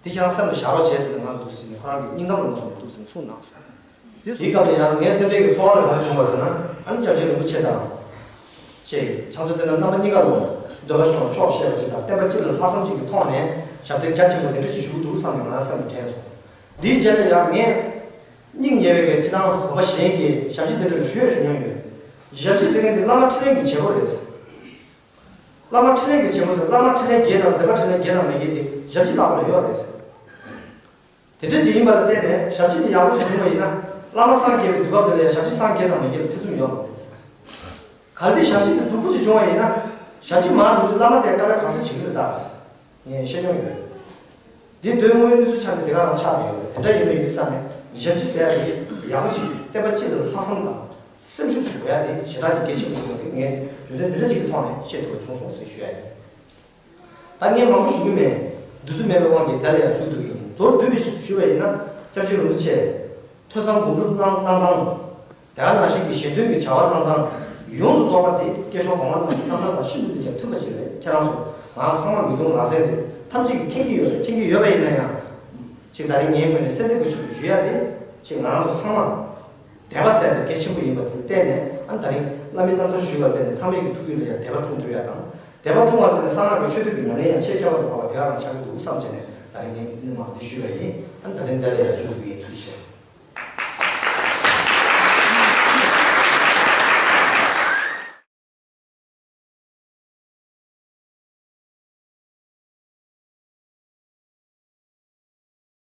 དེ་ཁྱེད་རང་སེམས་ལ་བཞག་རོགས་བྱེད་ཟེར་ནས། ང་ལ་འདུག་སེ་ནས་ཁོ་རང་གི་སྙིང་གཏམ་ལ་མ་སོང་བ་འདུག་སེ་ནས་གསུངས་གནང་སོང་། དེའི་སྐབས་ལ་ཡང་ངའི་སེམས་པའི་གི་ཚོར་བ་ལ་ག་རེ་བྱུང་བ་ཟེར་ན། ཨ་ནི་སྐྱབས་རྗེ་རིན་པོ་ཆེ་དང་། ཅེས་ཕྱག་མཛོད་བསྟན་རྣམ་རྣམ་པ་གཉིས་ཀ་ལ་འདོད་པ་ཆུང་བ་ཆོག་ཤེས་པ་ཅིག་དང་། བསྟན་པ་སྤྱི་ལ་ལྷག་བསམ་ཅིག་གི་ཐོག་ནས་ཞབས་འདེགས་རྒྱ་ཆེན་པོ་དེ་འདྲ་ཞིག་ཞུ་གི་འདུག་བསམ་ནས་ང་རང་སེམས་ལ་དྲན་སོང་། དེའི་རྗེས་ལ་ཡང་ངས་སྙིང་ཉེ་བའི་གི་སྤྱི་བཏང་གོམ་པ་གཞན་གྱི་ཞབས་ཕྱི་དེ་འདྲ་ལ་ཞུ་ཡ་ཞུ་མྱོང་ཡོད། ཞབས་ཕྱི་ཟེར་མཁན་དེ་བླ་མ་འཕྲིན་ལས་ཀྱི་བྱེད་པོ་རེད། བླ་མ་འཕྲིན་ལས་ཀྱི་བྱེད་པོ་ཟེར། བླ་མ་འཕྲིན་ལས་རྒྱས་དང་མཛད་པ་འཕྲིན་ལས་རྒྱས་དང་མི་རྒྱས་དེ་ཞབས་ཕྱི་ལྷག་པ་ལ་ཡོད་རེད་ཟེར། དེ་འདྲ་ཞིག་ཡིན་པ་ལ་བརྟེན་ནས་ཞབས་ཕྱི་དེ་ཡག་པོ་ཞིག་བྱུང་བ་ཡིན་ན། བླ་མ་སངས་རྒྱས་པའི་དུས་སྐབས་དེ་ལ་ཡང་ཞབས་ཕྱི་སངས་རྒྱས་དང་མི་རྒྱས་ལ་ཐེ་ཚོམ་ཡོད་མ་རེད། གལ་ཏེ་ཞབས་ཕྱི་དེ་སྡུག་པོ་ཞིག་བྱུང་བ་ཡིན་ན། ཞབས་ཕྱི་མར་འགྲོ་དུས་བླ་མ་དེས་དཀའ་ལས་ག་ཚོད་བྱེད་ཀྱི་རེད་ད། ངས་བཤད་མྱོང་ཡོད། འདི་དོན་དངོས་ཡོད་གནས་ཚུལ་ཆ་ནས་དེ་ག་རང་ཆགས་ཀྱི་ཡོད་རེད། དེ་འདྲ་ཡིན་པ་ཡིན་དུས་ཙམ་ནས་ཞབས་ཕྱི་ཟེར་ཡ་དེ་ཡག་པོ་ཞིག་བསྟན་པ་སྤྱི་ལ་ལྷག་བསམ་དང་སེམས་ཤུགས་ཅིག་དགོས་ཡ་དེ་ཞེ་དྲག་ཅིག་གལ་ཆེན་པོ་ཡིན་པ་དེ་ངས་རྒྱུ་མཚན་འདི་འདྲ་ཅིག་གི་ཐོག་ནས་བཤད་ཐུབ་པ་བྱུང་སོང་ཟེར་ཞུ་ཡ་ཡིན། ད་ངས་མང་པོ་ཞུ་གི་མེད། དུས་ཚོད་མེད་པའི་དབང་གིས་དེ་ལ་ཡང་མཇུག་བསྡུ་གི་ཡིན། མདོར་བསྡུས་པའི་ཞུ་བ་ཡིན་ན། སྐྱབས་རྗེ་རིན་པོ་ཆེ་ཐོས་བསམ་སྒོམ་སྒྲུབ་གནང་གནང་སྟངས། དེ་ག་ནང་བཞིན་གྱི་ཞལ་འདོན་གྱི་བྱ་བ་གནང་སྟངས་ཡོངས་སུ་རྫོགས་པ་དེ་སྐྱེས་མཆོག་གོང་མ་རྣམས་ཀྱི་རྣམ་ཐར་དང་ཤིན་ཏུ་ནས་ཀྱང་མཐུན་པ་ཞིག་རེད། ཁྱེད་རང་ཚོ་ང་ཚང་མ་མི་དུང་ལག་རྩལ་རེད། ཐམས་ཅད་ཀྱིས་མཁྱེན་གྱི་ཡོད་རེད། མཁྱེན་གྱི་ཡོད་པ་ཡིན་ན་ཡང་། ཅིག་ད་རེས་ངའི་ངོས་ནས་གསལ་འདེབས་ཀྱི་ཚུལ་དུ་ཞུ་ཡ་དེ། ཅིག་ང་རང་ཚོ་ཚང་མ་དད་པ་ཟེར་དེ་གལ་ཆེན་པོ་ཡིན་པ་དེ་ལ་བརྟེན་ནས། ཨ་ད་རེས་བླ་མའི་རྣམ་ཐར་ཞུས་པ་ལ་བརྟེན་ནས་ཚང་མས་ཀྱི་ཐུགས་རྒྱུད་ལ་ཡང་དད་པ་འཁྲུངས་ཐུབ་ཡ་དང་། དད་པ་འཁྲུངས་པ་ལ་བརྟེན་ནས་གསང་སྔགས་ཀྱི་ཆོས་སྡུད་ཀྱི་ཉམས་ལེན་ཡང་ཆེས་ཁྱད་པར་དུ་འཕགས་པ་དེ་ག་རང་ཆགས་ཀྱི་འདུག་བསམ་བྱས་ནས་ད་རེས་ངས་སྣེ་མང་འདི་ཞུས་པ་ཡིན། ཨ་ད་རེས་འདི་ལ་ཡང་མཇུག་བསྡུ་གི་ཡིན། ཐུགས་རྗེ་ཆེ།